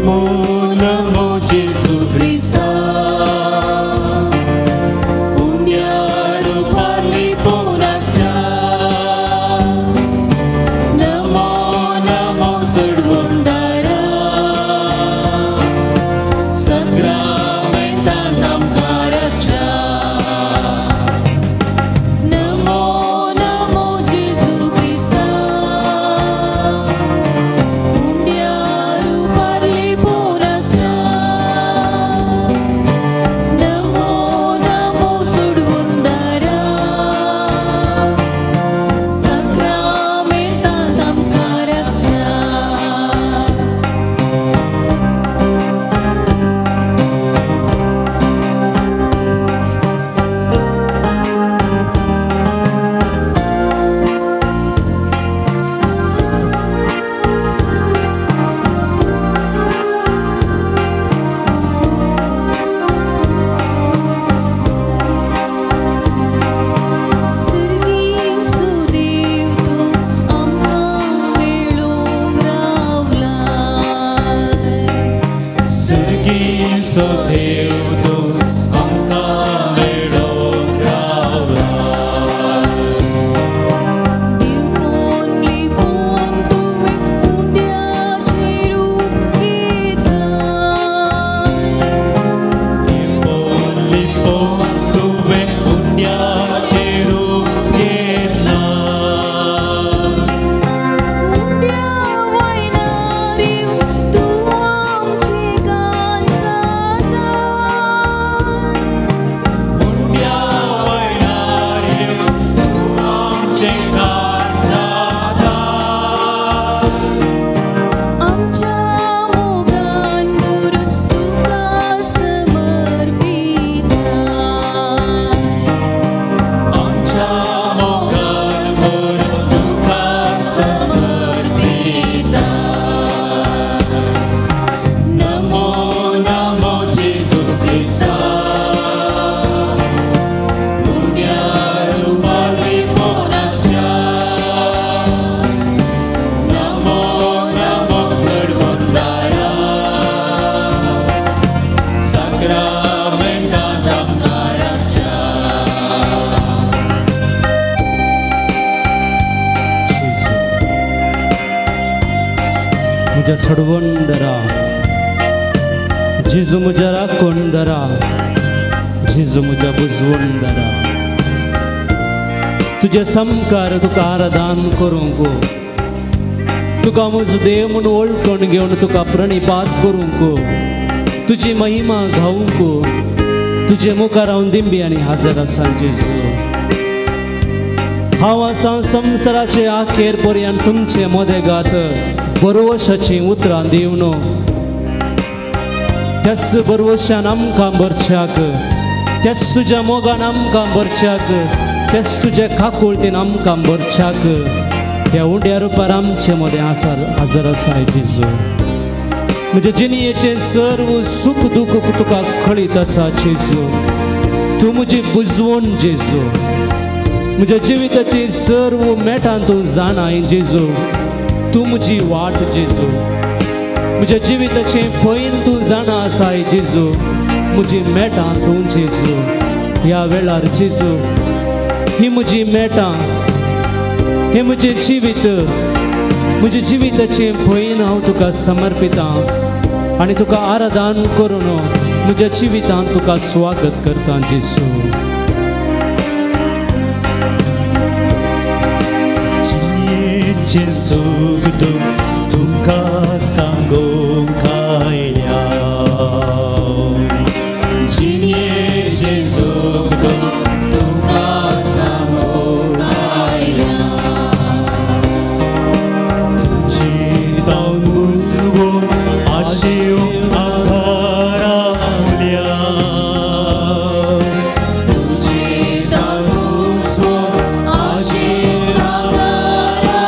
नमो नमो जेजू क्रिस्ता उंड्या रुपार लिपोवन आसच्या नमो नमो सडवणदारा सक्रामेंतांत आमकां राखच्या नमो नमो जेजू क्रिस्ता उंड्या रुपार लिपोवन आसच्या नमो नमो सोडवणदारा सक्रामेंतांत आमकां राखच्या. सर्गी सुदेव तूं आमकां मेळूंक रावलाय सर्गी देव तूं आमकां मेळोंक रावलाय दिवन लिपोवन तुवें उंड्याचें रूप घेतलाय लिपोवन लिपोवन तुवें उंड्याचें रूप घेतलां उंड्या वयल्यार येवन तूं आमचें गान जाता उंड्या वयल्यार येवन तूं आमचें गान जाता आमच्या मोगान भरून तुका समर्पिता आमच्या मोगान भरून तुका समर्पिता नमो नमो जेजू क्रिस्ता उंड्या रुपार लिपोवन आसच्या नमो नमो सडवणदारा साक्रामेंतांत आमकां राखच्या. म्हज्या सडवणदारा जेजू म्हज्या राखणदारा जेजू म्हज्या बुजवणदारा तुज्या सामकार तुका आराधन करूंक तुका म्हजो देव म्हूण वळखून घेवन तुका प्रणिपात करूंक तुजी महिमा गावंक तुजे मुखार हांव दिंबी आनी हाजर आसा जेजू. हांव आसा संवसाराचे आखेर पर्यंत तुमचे मदेगात बरवशाचीं उतरां दिवन त्याच बरवशान आमकां भरच्याक त्याच तुज्या मोगान आमकां भरच्याक त्याच तुज्या काकुळतीन आमकां भरच्याक ह्या उंड्या रुपार आमचे मदें आसा हाजर आसा जेजू. म्हजे जिणेचें सर्व सूख दुख तुका कळीत आसा जेजू. तूं म्हजी बुजवण जेजू. म्हज्या जिविताची सर्व मेटां तूं जाणाय जेजू. तूं म्हजी वाट जेजू. म्हज्या जिविताचें पयन तूं जाणा आसाय जेजू. म्हजी मेटां तूं जेजू. ह्या वेळार जेजू ही म्हजी मेटां हें म्हजें जिवीत म्हज्या जिविताचें पयन हांव तुका समर्पितां आनी तुका आराधन करून म्हज्या जिवितांत तुका स्वागत करतां जेजू. जिणेचें सूख दूख तुका सांगूंक आयल्या जिणेचें सूख दूख तुका सांगूंक आयल्या तुजी तावन बुजवून आशिवूंक आदारावल्या तुजी तावन बुजवून आशिवूंक आदारावल्या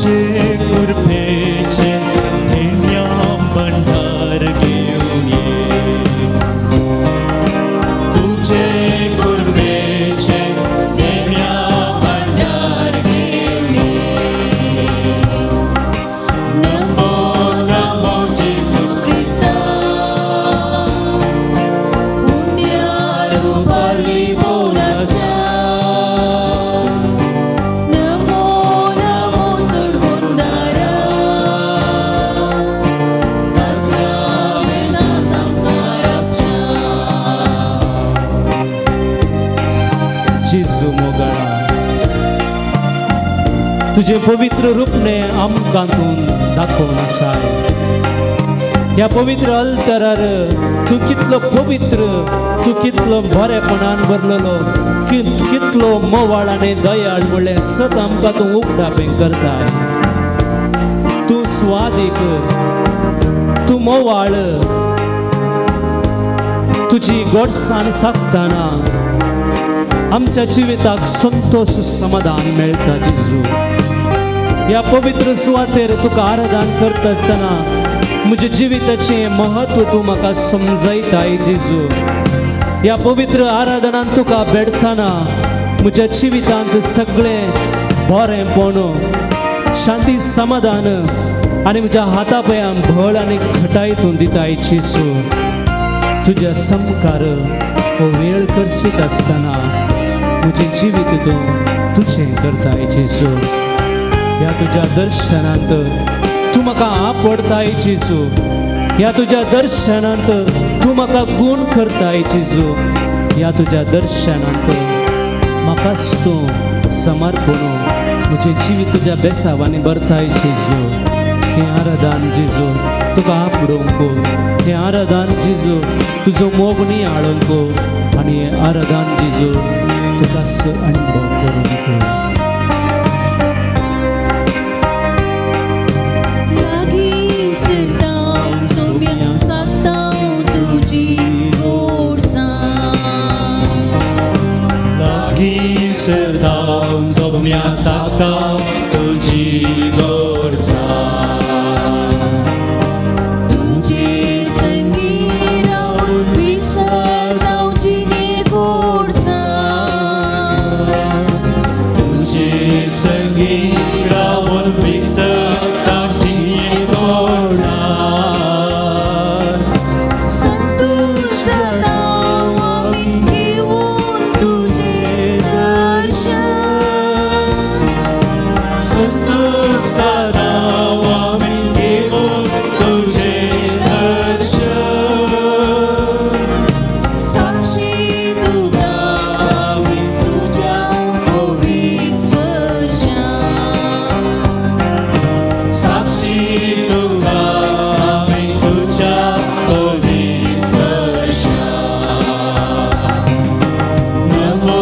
तुझे कृपेचे देण्या भंडार घेऊन ये, तुझे कृपेचे देण्या भंडार घेऊन ये. नमो नमो जेजू क्रिस्ता, उंड्या रुपार लिपोवनाच्या. नमो नमो सोडवणदारा, साक्रामेंतांत आमकां राखच्या. जेजू मोगाळा, तुजें पवित्र रूपणे आमकां तूं दाखोवन आसाय. ह्या पवित्र अल्तरार तूं कितलो पवित्र, तूं कितलो बरेपणान भरलेलो, कितलो मोवाळ आनी दयाळ म्हणलें सत आमकां तूं उगडापें करताय. तूं स्वादीक, तूं मोवाळ, तुजी गोडसाण सागतना आमच्या जिविताक संतोष समाधान मेळटा. जेजू, ह्या पवित्र सुवातेर तुका आराधन करता आसतना म्हज्या जिविताचें म्हत्व तूं म्हाका समजयताय. जेजू, ह्या पवित्र आराधनान तुका भेटतना म्हज्या जिवितांत सगळें बरेंपण, शांती, समाधान आनी म्हज्या हाता पांयां बळ आनी घटाय तूं दिताय. जेजू, तुज्या समकार हो वेळ करशीत आसतना म्हजें जिवीत तूं तुजें करताय. जेजू, ह्या तुज्या दर्शनांत तूं म्हाका आपडताय. जेजू, ह्या तुज्या दर्शनांत तूं म्हाका गूण करताय. जेजू, ह्या तुज्या दर्शनांत म्हाकाच तूं समर्पण म्हजें जिवीत तुज्या बेसावांनी भरताय. जेजू, हें आराधन जेजू तुका आपडोवंक, हें आराधन जेजू तुजो मोग नियाळूंक आनी हें आराधन जेजू तुकाच अणभव करूंक. लागीं सरतां सोम्या, सादतां तुजी गोडसाण. लागीं सरतां सोम्या, सादतां तुजी गोडसाण. तुजे संगीं रावून विसरतां जिणे गोडसाण. तुजे संगीं रावून विसरतां जिणे गोडसाण. संतोश जातां आमी घेवन तुजें दर्शन. संतोष जातां आमी घेवन तुजें दर्शन. साक्षी तुका आमी तुज्या पवित्र स्पर्शान. साक्षी तुका आमी तुज्या पवित्र स्पर्शान. नमो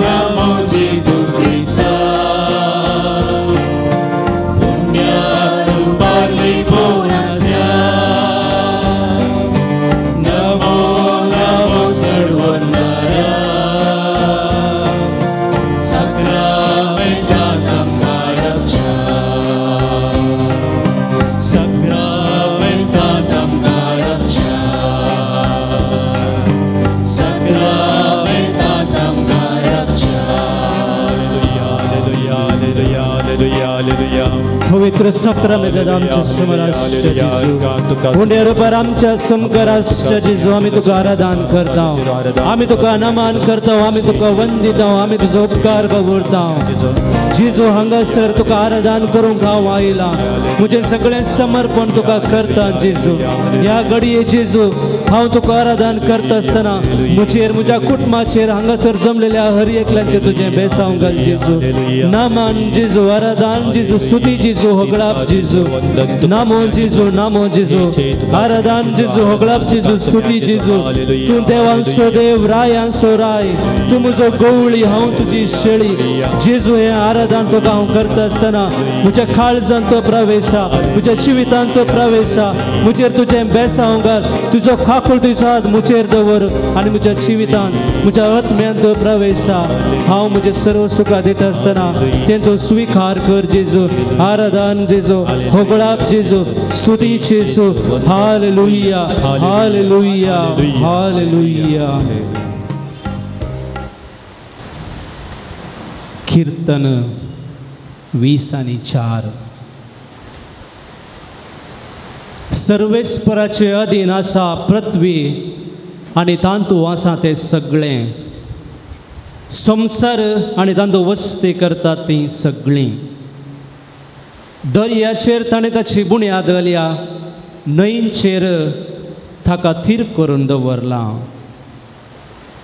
नमो जेजू क्रिस्ता, पुण्या रुपार लिपोवनाच्या. नमो नमो सोडवणदारा, साक्रामेंतांत आमकां राखच्या. साक्रामेंतांत आमकां राखच्या. साक्रामेंतांत आमकां राखच्या. Hallelujah, hallelujah, hallelujah, hallelujah. पवित्र साक्रामेंतांत आमच्या समोर आसच्या जेजू, उंड्या रुपार आमच्या समकार आसच्या जेजू, आमी तुका आराधन करता, आमी तुका नमन करता, आमी तुका वंदिता, आमी तुजो उपकार बाबुरता. जेजू, हांगासर तुका आराधन करूंक हांव आयलां, म्हजें सगळें समर्पण तुका करता. जेजू, ह्या घडये जेजू हांव तुका आराधन करता आसतना म्हजेर, म्हज्या कुटुंबाचेर, हांगासर जमलेल्या हर एकल्याचेर तुजें बेसांव घाल. जेजू, नमन जेजू, आराधन जेजू, स्तुती जेजू, होगळाप जेजू, नामो जेजू, नामो जेजू, आराधन जेजू, होगळाप जेजू, स्तुती जेजू. तूं देवांचो देव, रायांचो राय, तूं म्हजो गवळी, हांव तुजी शेळी. जेजू, हें आराधन तुका हांव करता आसतना म्हज्या काळजांत तो प्रवेशा, म्हज्या जिवितांत तो प्रवेशा, म्हजेर तुजें बेसांव घाल, तुजो काकूळ तुजो हात म्हजेर दवर आनी म्हज्या जिवितांत, म्हज्या आत्म्यांत तो प्रवेशा. हांव म्हजें सर्वस्व तुका दिता आसतना तें तूं स्विकार कर. जेजू, आराधन जेजू, होगळाप जेजू, स्तुती जेजू. Hallelujah, hallelujah, hallelujah. कीर्तन 20:4. सर्वेस्पराचे अधीन आसा पृथ्वी आनी तांतू आसा ते सगळें, संवसार आनी तांतू वस्ती करतात ती सगळीं. दर्याचेर ताणें ताची बुन्याद घाल्या, न्हंयचेर ताका थीर करून दवरलां.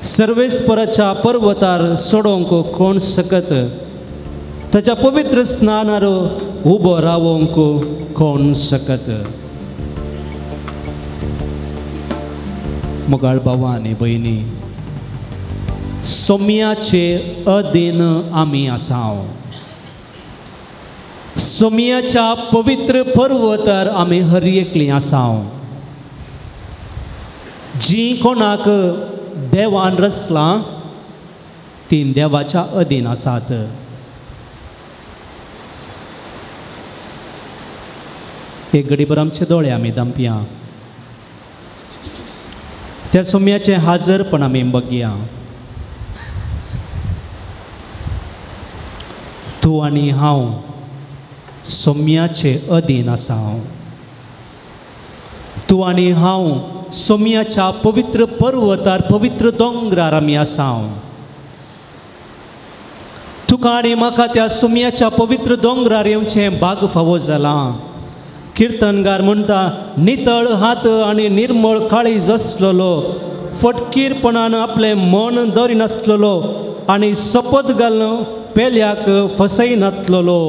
सर्वेस्पराच्या पर्वतार सोडोवंक कोण शकत, ताच्या पवित्र स्नानार उबो रावोवंक कोण शकत. मोगाळ भावा आनी भयणी, सोम्याचे अधीन आमी आसाव. सोम्याच्या पवित्र पर्वतार आमी हर एकली आसाव. जी कोणाक देवान रचलां ती देवाच्या अधीन आसात. एक घडीभर आमचे दोळे आमी दांपया, त्या सोम्याचें हाजरपण आमी बघया. तूं आनी हांव सोम्याचे अधीन आसा. तूं आनी हांव सोम्याच्या पवित्र पर्वतार, पवित्र दोंगरार आमी आसा. तुका आनी म्हाका त्या सोम्याच्या पवित्र दोंगरार येवचें भाग फावो जालां. किर्तनगार म्हणटा, नितळ हात आनी निर्मळ काळीज आसलेलो, फटकीरपणान आपलें मन दरिनासलेलो आनी सोपत घालून पेल्याक फसयनासलेलो,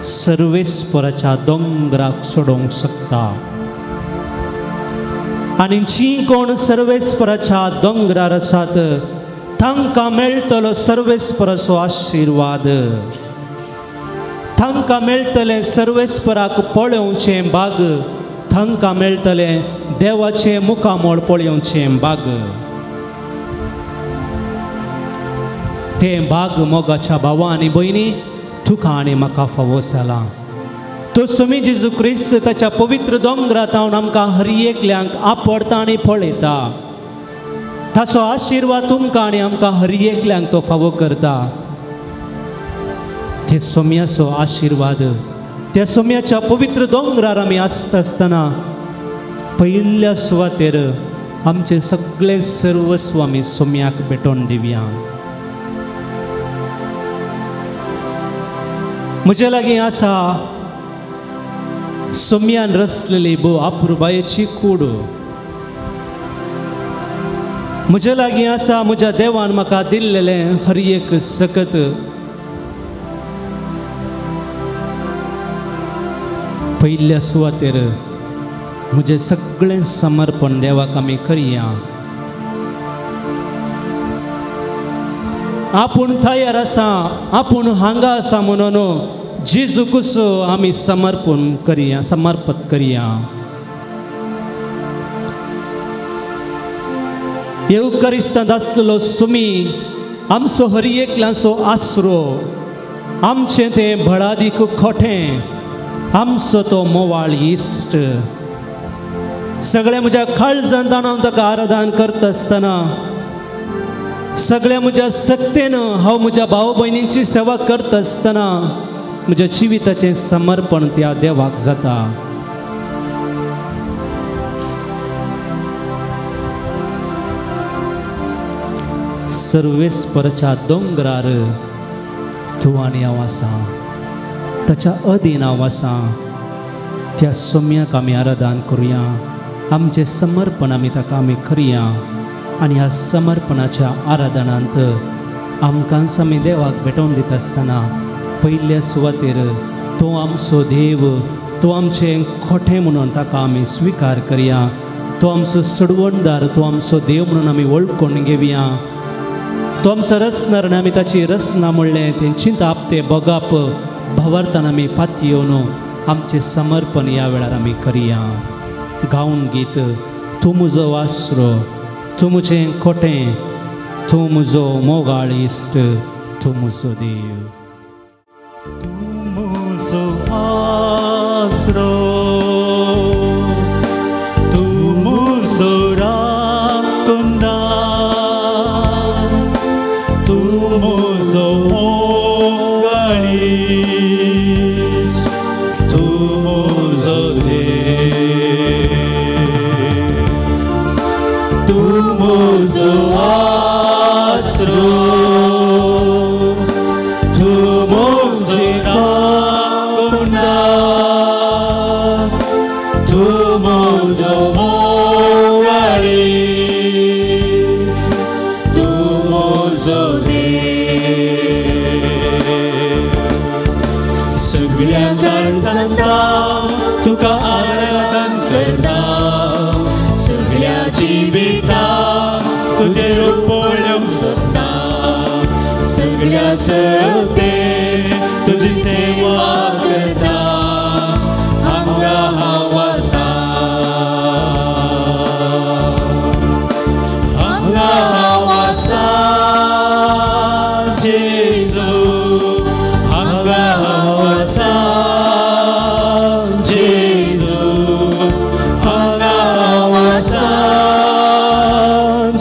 सर्वेस्पराच्या दोंगराक सोडोवंक शकता. आनी जी कोण सर्वेस्पराच्या दोंगरार आसात तांकां मेळटलो सर्वेस्पराचो आशिर्वाद, तांकां मेळटलें सर्वेस्पराक पळोवचें भाग, तांकां मेळटलें देवाचें मुखामळ पळोवचें भाग. तें भाग मोगाच्या भावा आनी भयणी तुका आनी म्हाका फावो जालां. तो स्वामी जेजू क्रिस्त ताच्या पवित्र दोंगरांत आमकां हर एकल्यांक आपडता आनी पळयता. ताचो आशिर्वाद तुमकां आनी आमकां हर एकल्यांक तो फावो करता. ते सोम्याचो आशिर्वाद, त्या सोम्याच्या पवित्र दोंगरार आमी आसता आसतना पयल्या सुवातेर आमचें सगळें सर्वस्व आमी सोम्याक भेटोवन दिवया. म्हजे लागीं आसा सोम्यान रचलेली भो अपुरबायेची कूड. म्हजे लागीं आसा म्हज्या देवान म्हाका दिल्लेलें हर एक सकत. पयल्या सुवातेर म्हजें सगळें समर्पण देवाक आमी करया. आपूण तयार आसा, आपूण हांगा आसा म्हणून जेजूकूच आमी समर्पण करया, समर्पत करया. येवकारिस्तांत आसलेलो सुमी आमचो हर एकल्याचो आसरो, आमचें तें भळादीक खोटें, आमचो तो मोवाळ इश्ट. सगळ्या म्हज्या काळजान हांव ताका आराधन करता आसतना, सगळ्या म्हज्या सक्तेन हांव म्हज्या भाव भयणींची सेवा करता आसतना म्हज्या जिविताचें समर्पण त्या देवाक जाता. सर्वेस्परच्या दोंगरार तूं आनी हांव आसा, ताच्या अधीन हांव आसा. त्या सोम्याक आमी आराधन करुया, आमचें समर्पण आमी ताका आमी करया. आनी ह्या समर्पणाच्या आराधनांत आमकांच आमी देवाक भेटोवन दिता आसतना पयल्या सुवातेर तो आमचो देव, तो आमचें खोटें म्हणून ताका आमी स्विकार करया. तो आमचो सडवणदार, तो आमचो देव म्हणून आमी वळखून घेवया. तो आमचो रचणार आनी आमी ताची रचना म्हणलें तें चिंताप, तें बगाप भावार्थान आमी पातयेवन आमचें समर्पण ह्या वेळार आमी करया. गावन गीत, तूं म्हजो आसरो, तूं म्हजें खोटें, तूं म्हजो मोगाळ इश्ट, तूं म्हजो देव. तूं म्हजो देव, तूं म्हजो आसरो, तूं म्हजी राखणदार, तूं म्हजो मोगाळीस, तूं म्हजो देव. सगळ्या काळजांत तुका आराधन करता, सगळ्या जिवितांत तुजें रूप पळोवंक सोदता, सगळ्या सत्तेन तुजी सेवा करता. हांगा हांव आसा, हांगा हांव आसा जेजू, हांगा हांव आसा जेजू, हांगा हांव आसा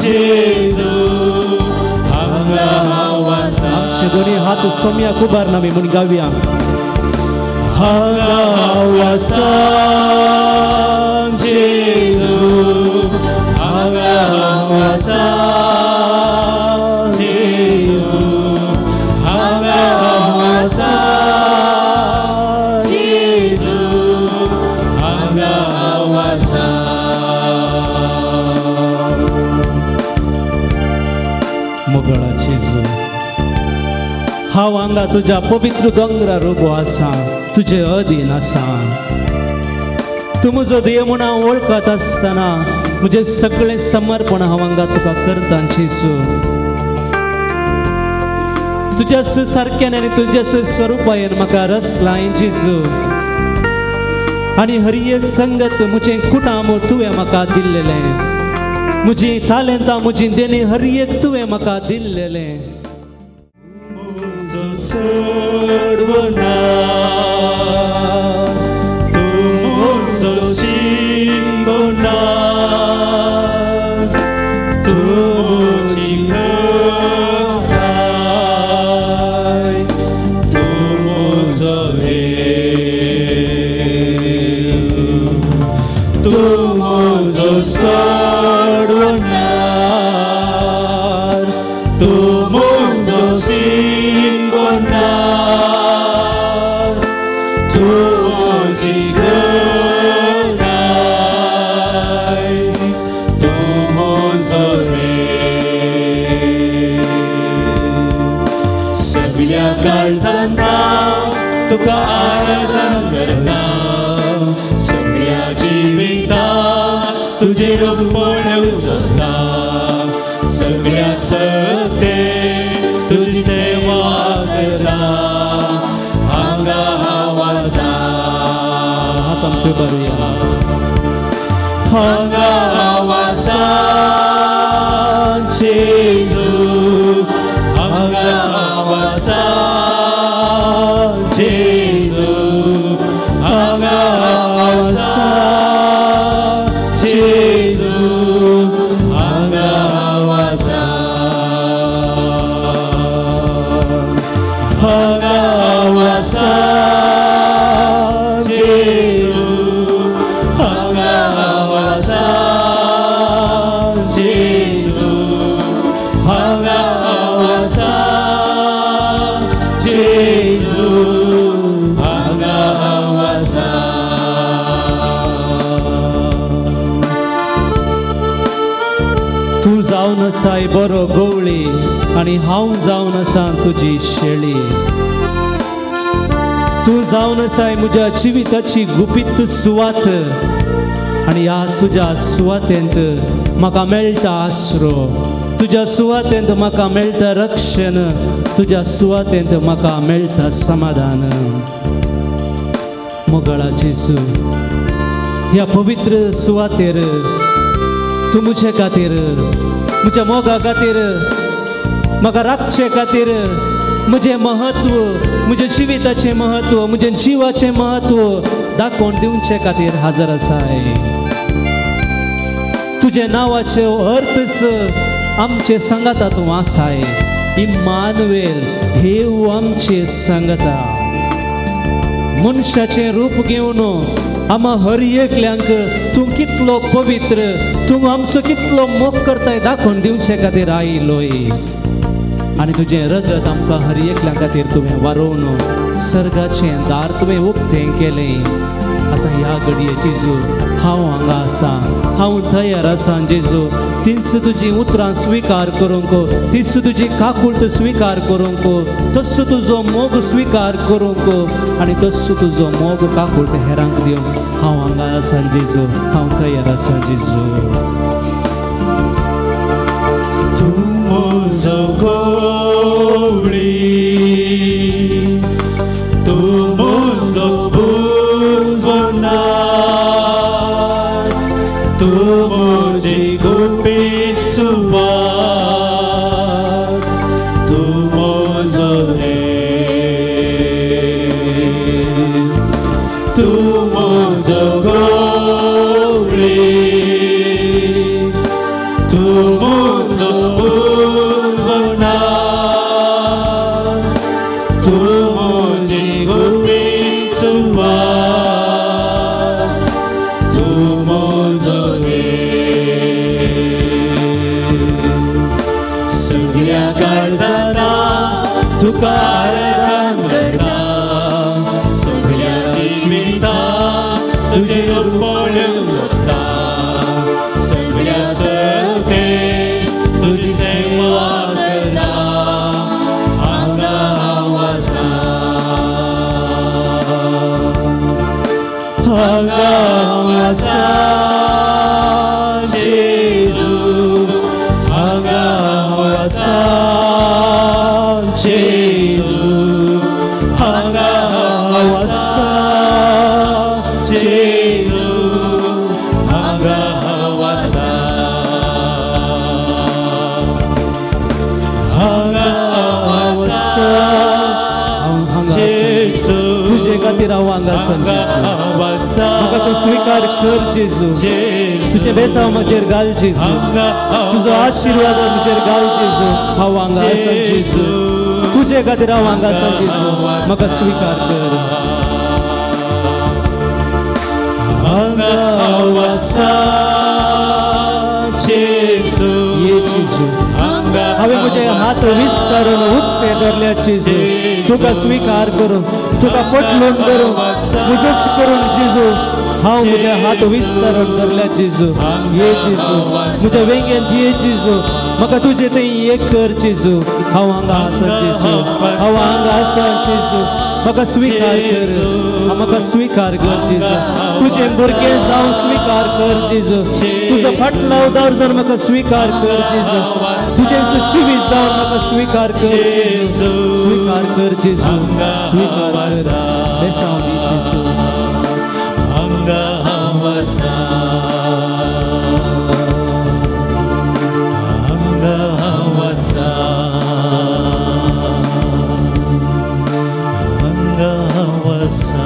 जेजू, हांगा हांव आसा. आमचे दोनी हात सोम्याक उबार आमी म्हूण गावया. हांगा हांव आसा जेजू, हांगा हांव आसा जेजू, हांगा हांव आसा जेजू, हांगा हांव आसा. मोगळा जेजू, हांव हांगा तुज्या पवित्र दोंगरार उबो आसा, तुजे अधीन आसा. तूं म्हजो देव म्हूण हांव वळखत आसतना म्हजें सगळें समर्पण हांव हांगा तुका करता जेजू. तुज्या सारक्यान आनी तुज्या स्वरुपायेन म्हाका रचलाय जेजू, आनी हर एक संगत म्हजें कुटाम तुवें म्हाका दिल्लेलें, म्हजी तालेंतां म्हजी देणी हर एक तुवें म्हाका दिल्लेलें. म्हजो सोडवणार, तूं म्हजो शिकोवणार, तूं म्हजी घटाय, तूं म्हजो देव, तूं म्हजो सोडवणार, तूं म्हजो शिकोवणार, तूं म्हजी घटाय, तूं म्हजो देव. सगळ्या काळजांत तुका आराधन करता, सगळ्या जिवितांत तुजें रूप पळोवंक सोदता, सगळ्या सत्तेन तुजी सेवा करता. हांगा हांव आसा, हात आमचे उबारुया. हांगा हांव आसा जेजू, हांगा हांव आसा जेजू, हांगा हांव आसा जेजू, हांगा हांव आसा, हांगा हांव आसा जेजू, हांगा हांव आसा जेजू, हांगा हांव आसा जेजू, हांगा हांव आसा. तूं जावन आसाय बरो गवळी आनी हांव जावन आसा तुजी शेळी. तूं जावन आसाय म्हज्या जिविताची गुपीत सुवात, आनी ह्या तुज्या सुवातेंत म्हाका मेळटा आसरो, तुज्या सुवातेंत म्हाका मेळटा रक्षण, तुज्या सुवातेंत म्हाका मेळटा समाधान. मोगाळा जेजू, ह्या पवित्र सुवातेर तूं म्हजे खातीर, म्हज्या मोगा खातीर, म्हाका राखचे खातीर, म्हजें महत्व, म्हज्या जिविताचें महत्व, म्हज्या जिवाचें महत्व दाखोवन दिवचे खातीर हाजर आसाय. तुजे नांवाचे अर्थ आमचे सांगाता तूं आसाय. इम्मानुएल, देव आमचे सांगता। मनशाचें रूप घेवन आमा हर एकल्यांक तूं कितलो पवित्र, तूं आमचो कितलो मोग करताय दाखोवन दिवचे खातीर आयलोय। आनी तुजें रगत आमकां हर एकल्या खातीर तुवें वारोवन सर्गाचें दार तुवें उक्तें केलें। आतां ह्या घडये जेजू हांव हांगा आसा, हांव तयार आसा जेजू, तींच तुजीं उतरां स्विकार करूंक, तीच तुजी काकूळट स्विकार करूंक, तसो तुजो मोग स्विकार करूंक आनी तसो तुजो मोग काकूळट हेरांक दिवंक हांव हांगा आसा जेजू, हांव तयार आसा जेजू। तूं म्हजो गवळी, तूं म्हजो पुरवणार, तूं म्हजी गुपीत सुवात, तूं म्हजो देव, तूं म्हजो गवळी, तूं म्हजो पुरवणार, तूं म्हजी गुपीत सुवात, तूं म्हजो देव। सगळ्या काळजाना तुका आराधन करता, सगळ्या जिवितान तुजें रूप पळोवंक सोदता, सगळ्या शक्तेन तुजी सेवा करता, हांगा हांव आसा, हांगा हांव आसा जेजू, हांगा हांव आसा जेजू, हांगा हांव आसा जेजू, हांगा हांव आसा, हांगा हांव आसा जेजू, तुजे खातीर हांव हांगा आसा जेजू, म्हाका तूं स्विकार कर जेजू, तुजें बेसांव म्हजेर घाल जेजू, तुजो आशिर्वाद म्हजेर घाल जेजू, हांव हांगा आसा जेजू, तुजे खातीर हांव हांगा आसा जेजू, म्हाका स्विकार कर। हांगा हांव आसा जेजू, ये जेजू, हांवें म्हजे हात विस्तारून उक्ते धरल्या जेजू, तुका स्विकार करूं, तुका पटलून करूं, म्हजोच करून जेजू, हांव म्हजे हात विस्तारून धरल्या जेजू, ये जेजू, म्हज्या वेंगेंत ये जेजू, म्हाका तुजें थंय एक कर जेजू, हांव हांगा आसा जेजू, हांव हांगा आसा जेजू, म्हाका स्विकार कर, म्हाका स्विकार कर जेजू, तुजें भुरगें जावन स्विकार कर जेजू, तुजो फाटलाव दर्जन म्हाका स्विकार कर जेजू, तुजें जिवीत जावन म्हाका स्विकार कर जेजू, स्विकार कर जेजू, स्विकार कर, बेसांव दी जेजू। हांगा हांव आसा, हांगा हांव आसा, हांगा हांव आसा।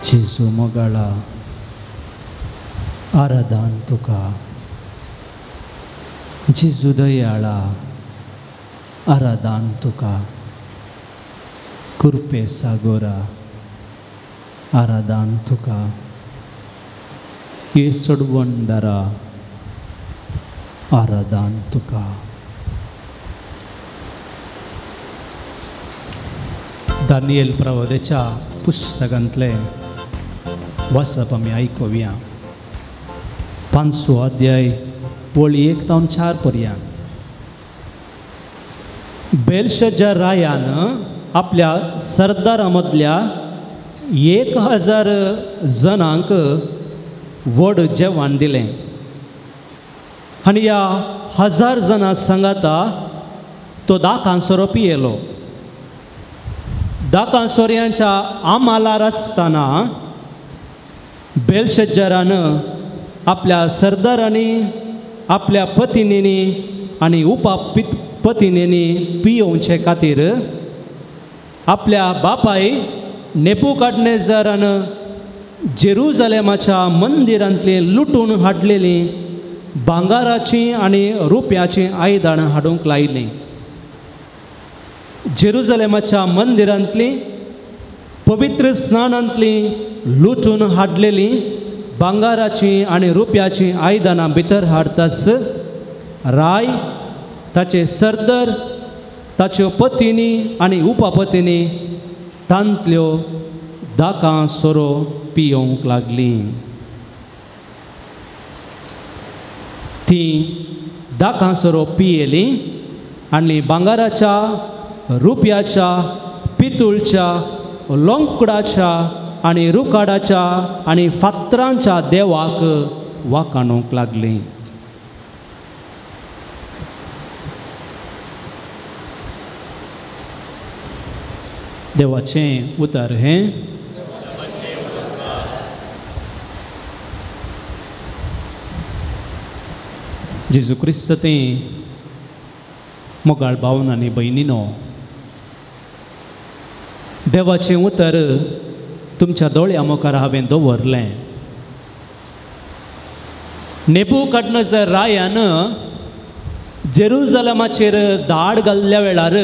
जेजू मोगाळा आराधन तुका, जेजू दयाळा आराधन तुका, कृपे सागोरा आराधन तुका, ये सोडवणदारा आराधन तुका। दानियल प्रवादाच्या पुस्तकांतलें वाचप आमी आयकुया। 5वो अध्याय वळी 1 ते 4 पर्यंत। बेलशज्जर रायान आपल्या सरदारा मदल्या 1000 जणांक व्हड जेवण दिलें आनी ह्या 1000 जाणां सांगाता तो 10 सोरो पियेलो। 10 सोऱ्यांच्या आमालार आसतना बेलशज्जरान आपल्या सरदारांनी, आपल्या पतिनींनी आनी उपा पतिनींनी पियोवचे खातीर आपल्या बापाय नेबुकदनेझरान जेरुजलेमाच्या मंदिरांतलीं लुटून हाडलेलीं भांगाराचीं आनी रुप्याचीं आयदनां हाडूंक लायलीं. जेरुजलेमाच्या मंदिरांतलीं पवित्र स्नानांतलीं लुटून हाडलेलीं भांगाराचीं आनी रुप्याचीं आयदनां भितर हाडतास राय, ताचे सरदार, ताच्यो पतिनी आनी उपपतिनी तांतल्यो दाकां सोरो पियोवंक लागलीं. तीं दाकां सोरो पियेलीं आनी भांगाराच्या, रुप्याच्या, पितूळच्या, लोंकडाच्या आनी रुकाडाच्या आनी फातरांच्या देवाक वाकाणूंक लागलीं. देवाचें उतर हें. जेजू क्रिस्त तें मोगाळ भावन आनी भयणीनो, देवाचें उतर तुमच्या दोळ्या मुखार हांवें दवरलें. नेबुकदनेझर रायान जेरुजलमाचेर धाड घाल्ल्या वेळार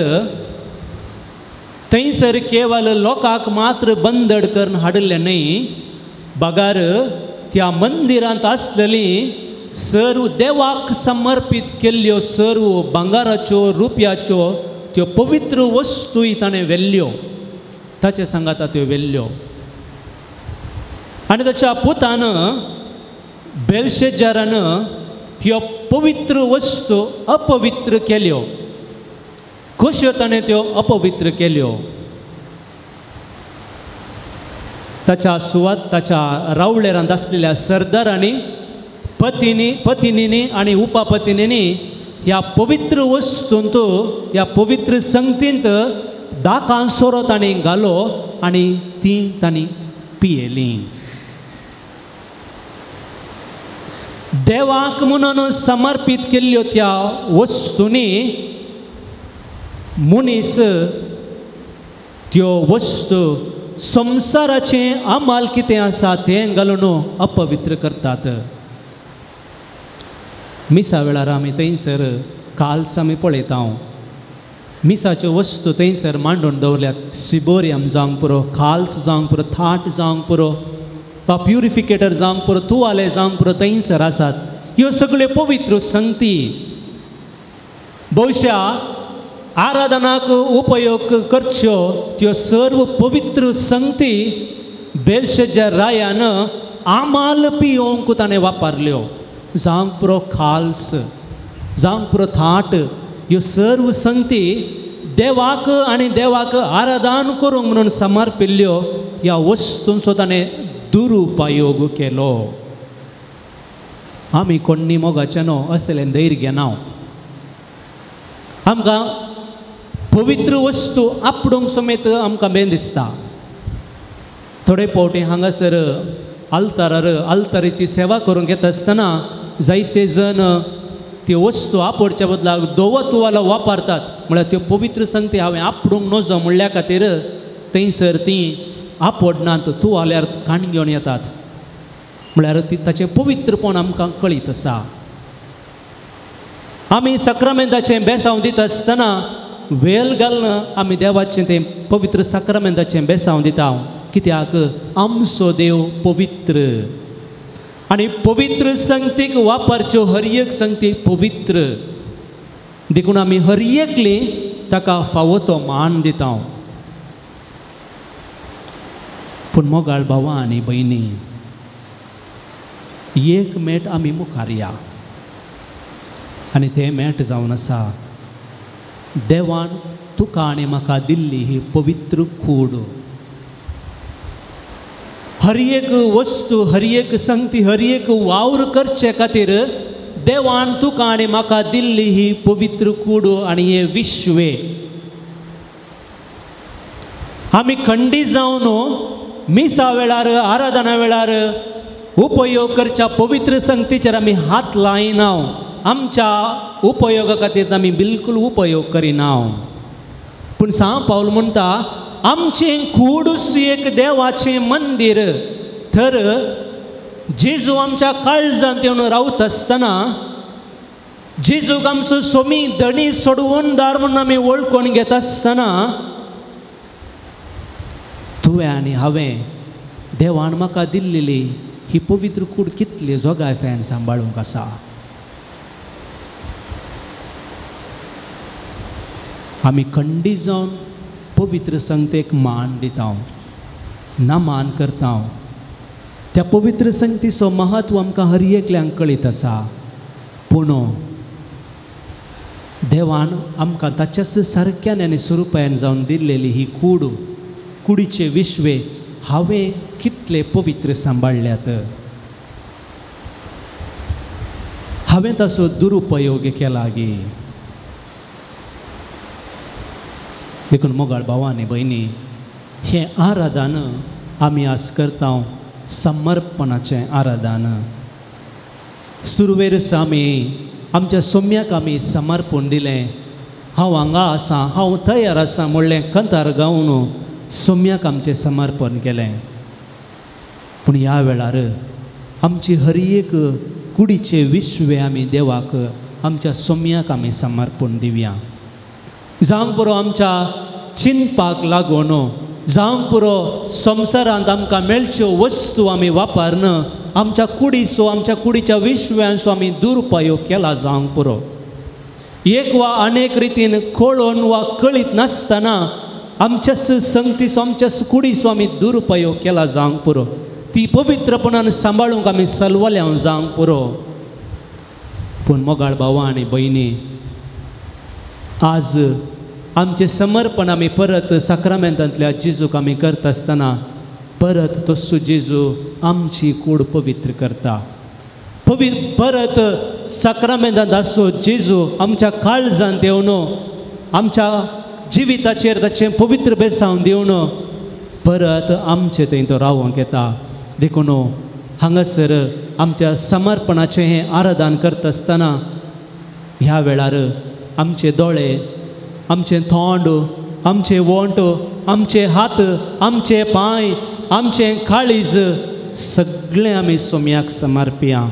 थंयसर केवल लोकांक मात्र बंदड करून हाडिल्लें न्हय, बगार त्या मंदिरांत आसलेलीं सर्व देवाक समर्पीत केल्ल्यो सर्व भांगाराच्यो, रुप्याच्यो त्यो पवित्र वस्तूय ताणें व्हेल्ल्यो, ताचे सांगाता त्यो व्हेल्ल्यो. आनी ताच्या पुतान बेलशेजारान ह्यो पवित्र वस्तू अपवित्र केल्यो. कश्यो ताणें त्यो अपवित्र केल्यो? ताच्या सुवात ताच्या रावळेरांत आसलेल्या सरदारांनी, पतिनीनी आनी उपपतिनीनी ह्या पवित्र वस्तूंत, ह्या पवित्र संगतींत दाकां सोरो तांणी घालो आनी ती तांणी पियेलीं. देवाक म्हणून समर्पीत केल्ल्यो त्या वस्तूंनी मनीस त्यो वस्तू संवसाराचें आमाल कितें आसा तें घालून अपवित्र करतात. मिसा वेळार आमी थंयसर काल्स आमी पळयता, मिसाच्यो वस्तू थंयसर मांडून दवरल्यात. सिबोरियम जावंक पुरो, खाल्स जावंक पुरो, थाट जावंक पुरो, वा प्युरिफिकेटर जावंक पुरो, तुवाले जावंक पुरो, थंयसर आसात. ह्यो सगळ्यो पवित्र संगती भोवशा आराधनाक उपयोग करच्यो त्यो सर्व पवित्र संगती बेलशेजार रायान आमाल पियोवंक ताणें वापरल्यो. जावंक पुरो खाल्स, जावंक पुरो थाट, ह्यो सर्व संगती देवाक आनी देवाक आराधन करूंक म्हणून समर्पिल्ल्यो ह्या वस्तूंचो ताणें दुरुपयोग केलो. आमी कोण्णी मोगाचे न्हू असलें धैर्य घेना. आमकां पवित्र वस्तू आपडूंक समेत आमकां बेन दिसता. थोडे फावटी हांगासर आल्तारार आल्तारीची सेवा करूंक येता आसतना जायते जण त्यो वस्तू आपडच्या बदलाक धवो तुवालो वापरतात. म्हळ्यार त्यो पवित्र संगती हांवें आपडूंक नजो म्हणल्या खातीर थंयसर तीं आपडनात, तुवाल्यार काण घेवन येतात. म्हळ्यार ती ताचें पवित्रपण आमकां कळीत आसा. आमी साक्रामेंताचें बेसांव दिता आसतना वेल घालून आमी देवाचें तें पवित्र साक्रामेंताचें बेसांव दिता. कित्याक? आमचो देव पवित्र आनी पवित्र संगतीक वापरच्यो हर एक संगती पवित्र, देखून आमी हर एकली ताका फावो तो मान दिता. पूण मोगाळ भावा आनी भयणी, एक मेट आमी मुखार या आनी तें मेट जावन आसा देवान तुका आनी म्हाका दिल्ली ही पवित्र कूड. हर एक वस्तू, हर एक संगती, हर एक वावर करचे खातीर देवान तुका आनी म्हाका दिल्ली ही पवित्र कूड आनी हे विश्वे. आमी खंडीत जावन मिसा वेळार, आराधना वेळार उपयोग करच्या पवित्र संगतीचेर आमी हात लायना. आमच्या उपयोगा खातीर आमी बिलकूल उपयोग करिना. पूण सांव पावल म्हणटा आमचें कूडूच एक देवाचें मंदीर. तर जेजू आमच्या काळजांत येवन रावत आसतना जेजूक आमचो सोमी धणी सोडवून दार म्हणून आमी वळखून घेता आसतना तुवें आनी हांवें देवान म्हाका दिल्लेली ही पवित्र कूड कितली जोगासायेन सांबाळूंक आसा. आमी खंडीत जावन पवित्र संगतेक मान दिता, नमान करता. त्या पवित्र संगतीचो महत्व आमकां हर एकल्यांक कळीत आसा. पूण देवान आमकां ताच्याच सारक्यान आनी स्वरुपान जावन दिल्लेली ही कूड, कुडीचे विश्वे हांवें कितले पवित्र सांबाळ्ळ्यात. हांवें ताचो दुरुपयोग केला गी. देखून मोगाळ भाव आनी भयणी, हें आराधन आमी आज करता, समर्पणाचें आराधन. सुरवेरच आमी आमच्या सोम्याक आमी समर्पण दिलें. हांव हांगा आसा, हांव तयार आसा म्हणलें कंतार गावन सोम्याक आमचें समर्पण केलें. पूण ह्या वेळार आमची हर एक कुडीचे विश्वे आमी देवाक, आमच्या सोम्याक आमी समर्पण दिवया. जावंक पुरो आमच्या चिंतपाक लागून, जावंक पुरो संवसारांत आमकां मेळच्यो वस्तू आमी वापरन आमच्या कुडीचो, आमच्या कुडीच्या विश्व्यांचो आमी दुरुपयोग केला जावंक पुरो. एक वा अनेक रितीन कळोन वा कळीत नासतना आमच्याच संगतीचो, आमच्याच कुडीचो आमी दुरुपयोग केला जावंक पुरो. ती पवित्रपणान सांबाळूंक आमी सलवल्या जावंक पुरो. पूण मोगाळ भावा आनी भयणी, आज आमचें समर्पण आमी परत साक्रामेंतांतल्या जेजूक आमी करता आसतना परत तस्सो जेजू आमची कूड पवित्र करता. परत साक्रामेंतांत आसो जेजू आमच्या काळजांत येवन आमच्या जिविताचेर ताचें पवित्र बेसांव दिवन परत आमचे थंय तो रावोंक येता. देखून हांगासर आमच्या समर्पणाचें हें आराधन करता आसतना ह्या वेळार आमचे दोळे, आमचें तोंड, आमचे वोंट, आमचे हात, आमचे पांय, आमचें काळीज सगळें आमी सोम्याक समर्पया.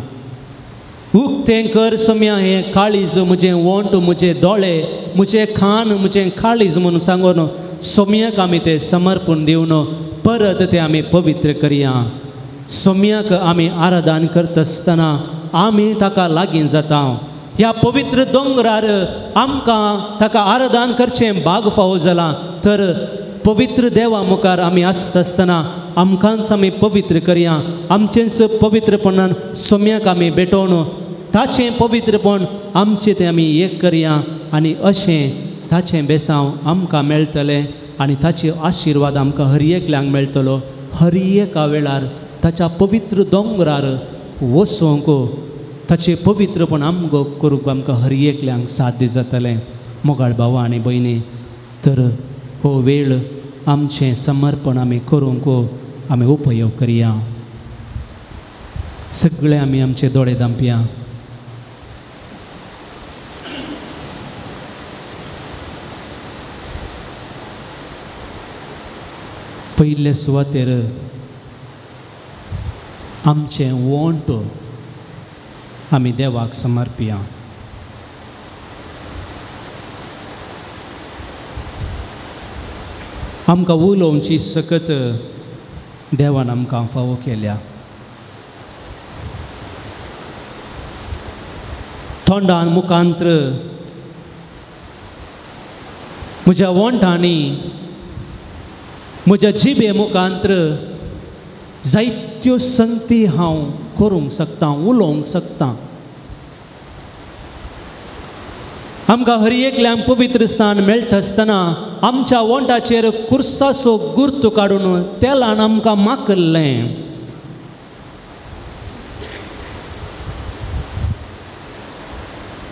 उक्तें कर सोम्या हें काळीज, म्हजें वोंट, म्हजे दोळे, म्हजें खान, म्हजें काळीज म्हणून सांगून सोम्याक आमी तें समर्पण दिवन परत तें आमी पवित्र करया. सोम्याक आमी आराधन करता आसतना आमी ताका लागीं जाता. ह्या पवित्र दोंगरार आमकां ताका आराधन करचें भाग फावो जालां. तर पवित्र देवा मुखार आमी आसता आसतना आमकांच आमी पवित्र करया. आमचेंच पवित्रपणान सोम्याक आमी भेटोवन ताचें पवित्रपण आमचें तें आमी एक करया आनी अशें ताचें बेसांव आमकां मेळटलें आनी ताचे आशिर्वाद आमकां हर एकल्यांक मेळटलो. हर एका वेळार ताच्या पवित्र दोंगरार वचोंक ताचें पवित्रपण आमकां करूंक आमकां हर एकल्यांक साध्य जातलें. मोगाळ भावा आनी भयणी, तर हो वेळ आमचें समर्पण आमी करूंक आमी उपयोग करया. सगळे आमी आमचे दोळे धांपया. पयले सुवातेर आमचें वोंट आमी देवाक समर्पया. आमकां उलोवची सकत देवान आमकां फावो केल्या. तोंडान मुखांत्र म्हज्या वोंठांनी, म्हज्या जिबे मुखांत्र जायत्यो संगती हांव करूंक शकता, उलोवंक शकता. आमकां हर एकल्यांक पवित्र स्थान मेळटा आसतना आमच्या वोंठाचेर कुर्साचो गुर्त काडून तेलान आमकां माकल्लें.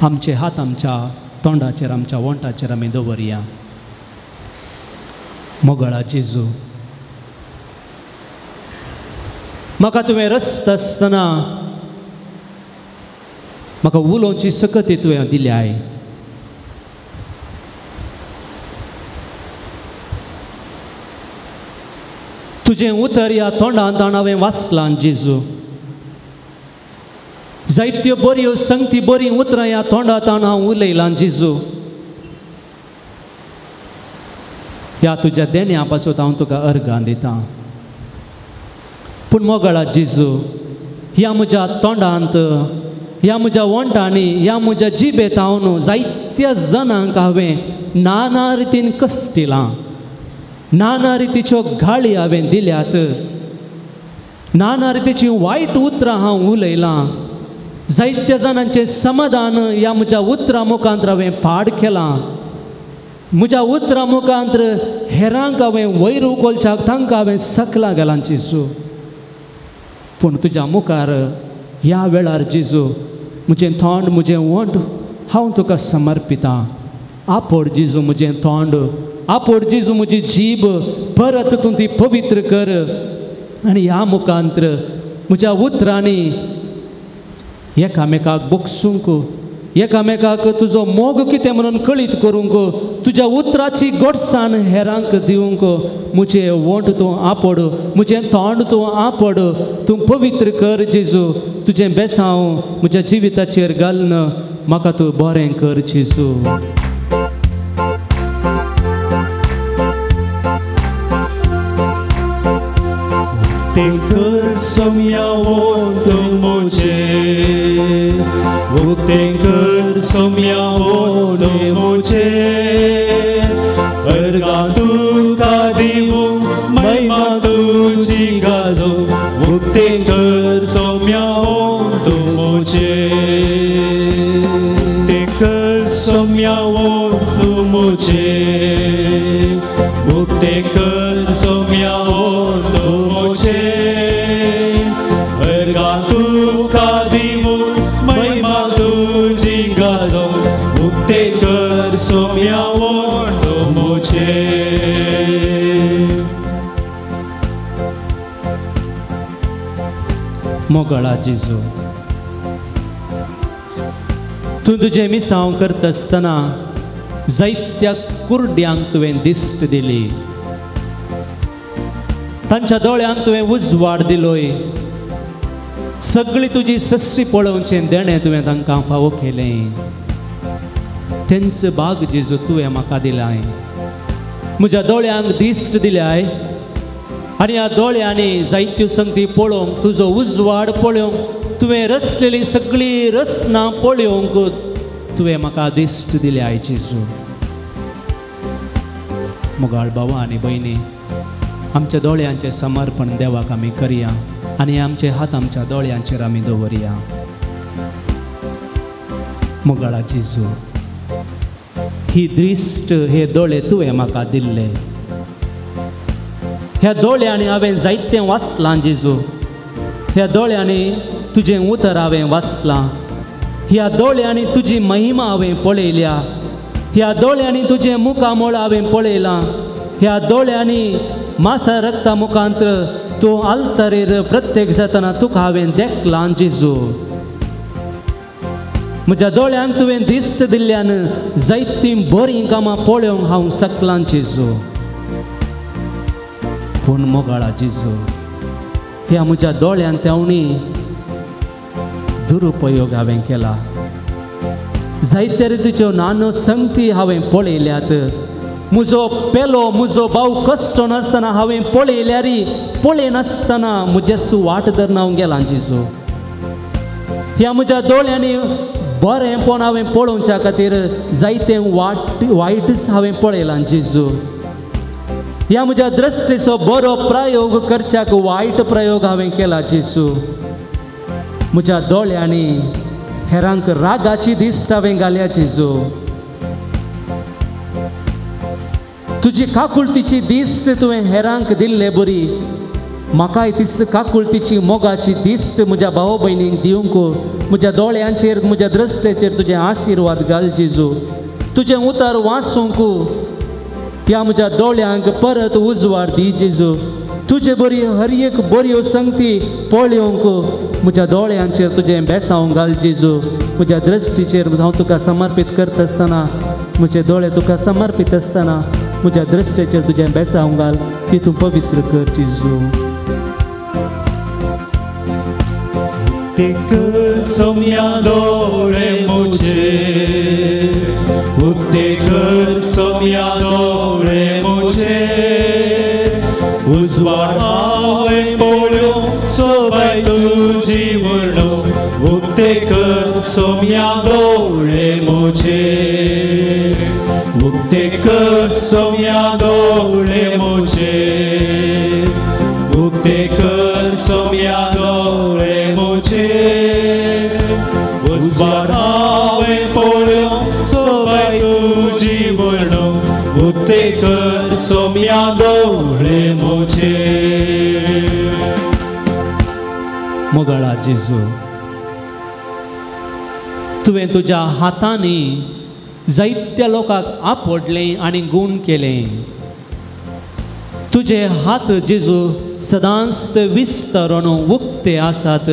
आमचे हात आमच्या तोंडाचेर, आमच्या वोंठाचेर आमी दवरया. मोगळा जेजू, म्हाका तुवें रस्त आसतना म्हाका उलोवची सकती तुवें दिल्याय. तुजें उतर ह्या तोंडांत हांवें वाचलां जेजू. जायत्यो बऱ्यो संगती बरीं उतरां ह्या तोंडांत हांव उलयलां जेजू. ह्या तुज्या देण्या पासून हांव तुका अर्गां दितां. पूण मोगाळा जेजू, ह्या म्हज्या तोंडांत, ह्या म्हज्या वोंटांनी, ह्या म्हज्या जिबेत हांव जायत्या जाणांक हांवें नाना रितीन कश्टिलां, नाना रितीच्यो गाळी हांवें दिल्यात, नाना रितीचीं वायट उतरां हांव उलयलां. जायत्या जाणांचें समाधान ह्या म्हज्या उतरां मुखांत हांवें पाड केलां. म्हज्या उतरां मुखांत हेरांक हांवें वयर उखलच्याक तांकां हांवें सकला घालां जेजू. पूण तुज्या मुखार ह्या वेळार जेजू म्हजें तोंड, म्हजें वोंठ हांव तुका समर्पितां. आपोड जेजू म्हजें तोंड, आपोड जेजू म्हजी जीब, परत तूं ती पवित्र कर आनी ह्या मुखांत म्हज्या उतरांनी एकामेकाक बोगसूंक, एकामेकाक तुजो मोग कितें म्हणून कळीत करूंक, तुज्या उतराची गोडसाण हेरांक दिवंक म्हजें वोंठ तूं आपोड, म्हजें तोंड तूं आपोड, तूं पवित्र कर जेजू. तुजें बेसांव म्हज्या जिविताचेर घालून म्हाका तूं बरें कर जेजू. उक्तें सोम्या वोंठ म्हजें, उक्तें कर सोम्या वोंठ म्हजें, अर्गां तुका दिवूंक महिमा तुजी गाजोवंक, उक्तें कर सोम्या वोंठ म्हजें, उक्तें कर सोम्या वोंठ म्हजें, उक्तें कर सोम्या वोंठ म्हजें, अर्गां तुका दिवूंक महिमा तुजी गाजोवंक, उक्तें कर सोम्या वोंठ म्हजें. मोगाळा जेजू, तूं तुजें मिसांव करता आसतना जायत्या कुरड्यांक तुवें दिश्ट दिली, तांच्या दोळ्यांक तुवें उजवाड दिलोय, सगळी तुजी सृश्टी पळोवचें देणें तुवें तांकां फावो केलें. तेंच भाग जेजू तुवें म्हाका दिलाय, म्हज्या दोळ्यांक दिश्ट दिल्याय आनी ह्या दोळ्यांनी जायत्यो संगती पळोवंक, तुजो उजवाड पळोवंक, तुवें रचलेली सगळी रचना पळोवंक तुवें म्हाका दिश्ट दिल्याय जेजू. मोगाळ भावा आनी भयणी, आमच्या दोळ्यांचें समर्पण देवाक आमी करया आनी आमचे हात आमच्या दोळ्यांचेर आमी दवरया. मोगाळा जेजू, ही दृश्ट, हे दोळे तुवें म्हाका दिल्ले. ह्या दोळ्यांनी हांवें जायतें वाचलां जेजू, ह्या दोळ्यांनी तुजें उतर हांवें वाचलां, ह्या दोळ्यांनी तुजी महिमा हांवें पळयल्या, ह्या दोळ्यांनी तुजें मुखामळ हांवें पळयलां, ह्या दोळ्यांनी मासा रक्ता मुखांत तूं आल्तारेर प्रत्येक जातना तुका हांवें देखलां जेजू. म्हज्या दोळ्यांक तुवें दिश्ट दिल्ल्यान जायतीं बरीं कामां पळोवंक हांव शकलां जेजू. पूण मोगाळा जेजू, ह्या म्हज्या दोळ्यान तेवणी दुरुपयोग हांवें केला. जायते रितीच्यो नानो संगती हांवें पळयल्यात. म्हजो पेलो, म्हजो भाव कश्ट नासतना हांवें पळयल्यारी पळयनासतना म्हजे वाट धरून हांव गेलां जेजू. ह्या म्हज्या दोळ्यांनी बरेंपण हांवें पळोवच्या खातीर जायतें वायटच हांवें पळयलां जेजू. ह्या म्हज्या दृश्टीचो बरो प्रयोग करच्याक वायट प्रयोग हांवें केला जेजू. म्हज्या दोळ्यांनी हेरांक रागाची दिश्ट हांवें घाल्या जेजू. तुजी काकुळतीची दिश्ट तुवें हेरांक दिल्ले बरी म्हाकाय तीच काकुळतीची मोगाची दिश्ट म्हज्या भाव भयणींक दिवंक म्हज्या दोळ्यांचेर, म्हज्या दृश्टेचेर तुजे आशिर्वाद घाल जेजू. तुजें उतर वाचूंक ह्या म्हज्या दोळ्यांक परत उजवाड दी जेजू. तुजे बरी हर एक बऱ्यो संगती पळोवंक म्हज्या दोळ्यांचेर तुजें बेसांव घाल जेजू. म्हज्या दृश्टीचेर हांव तुका समर्पीत करता आसतना, म्हजे दोळे तुका समर्पीत आसतना म्हज्या दृश्टेचेर तुजें बेसांव घाल, ती तूं पवित्र कर जेजू. उक्ते कर सोम्या दोळे मुझे, उक्ते कर सोम्या दोळे मुझे, उजवाड हांवें पळोवंक सोबाय तुजी म्हणून, उक्ते कर सोम्या दोळे मुझे, उक्ते कर सोम्या दोळे मुझे, उक्ते कर सोम्या दोळे मुझे, उजवाड हांवें पळोवंक सोबाय तुजी म्हणून, उक्ते कर सोम्या दोळे मुझे. मोगाळा जेजू, तुवें तुज्या हातांनी जायत्या लोकांक आपडलें आनी गूण केलें. तुजे हात जेजू सदांच ते विस्तारून उक्ते आसात,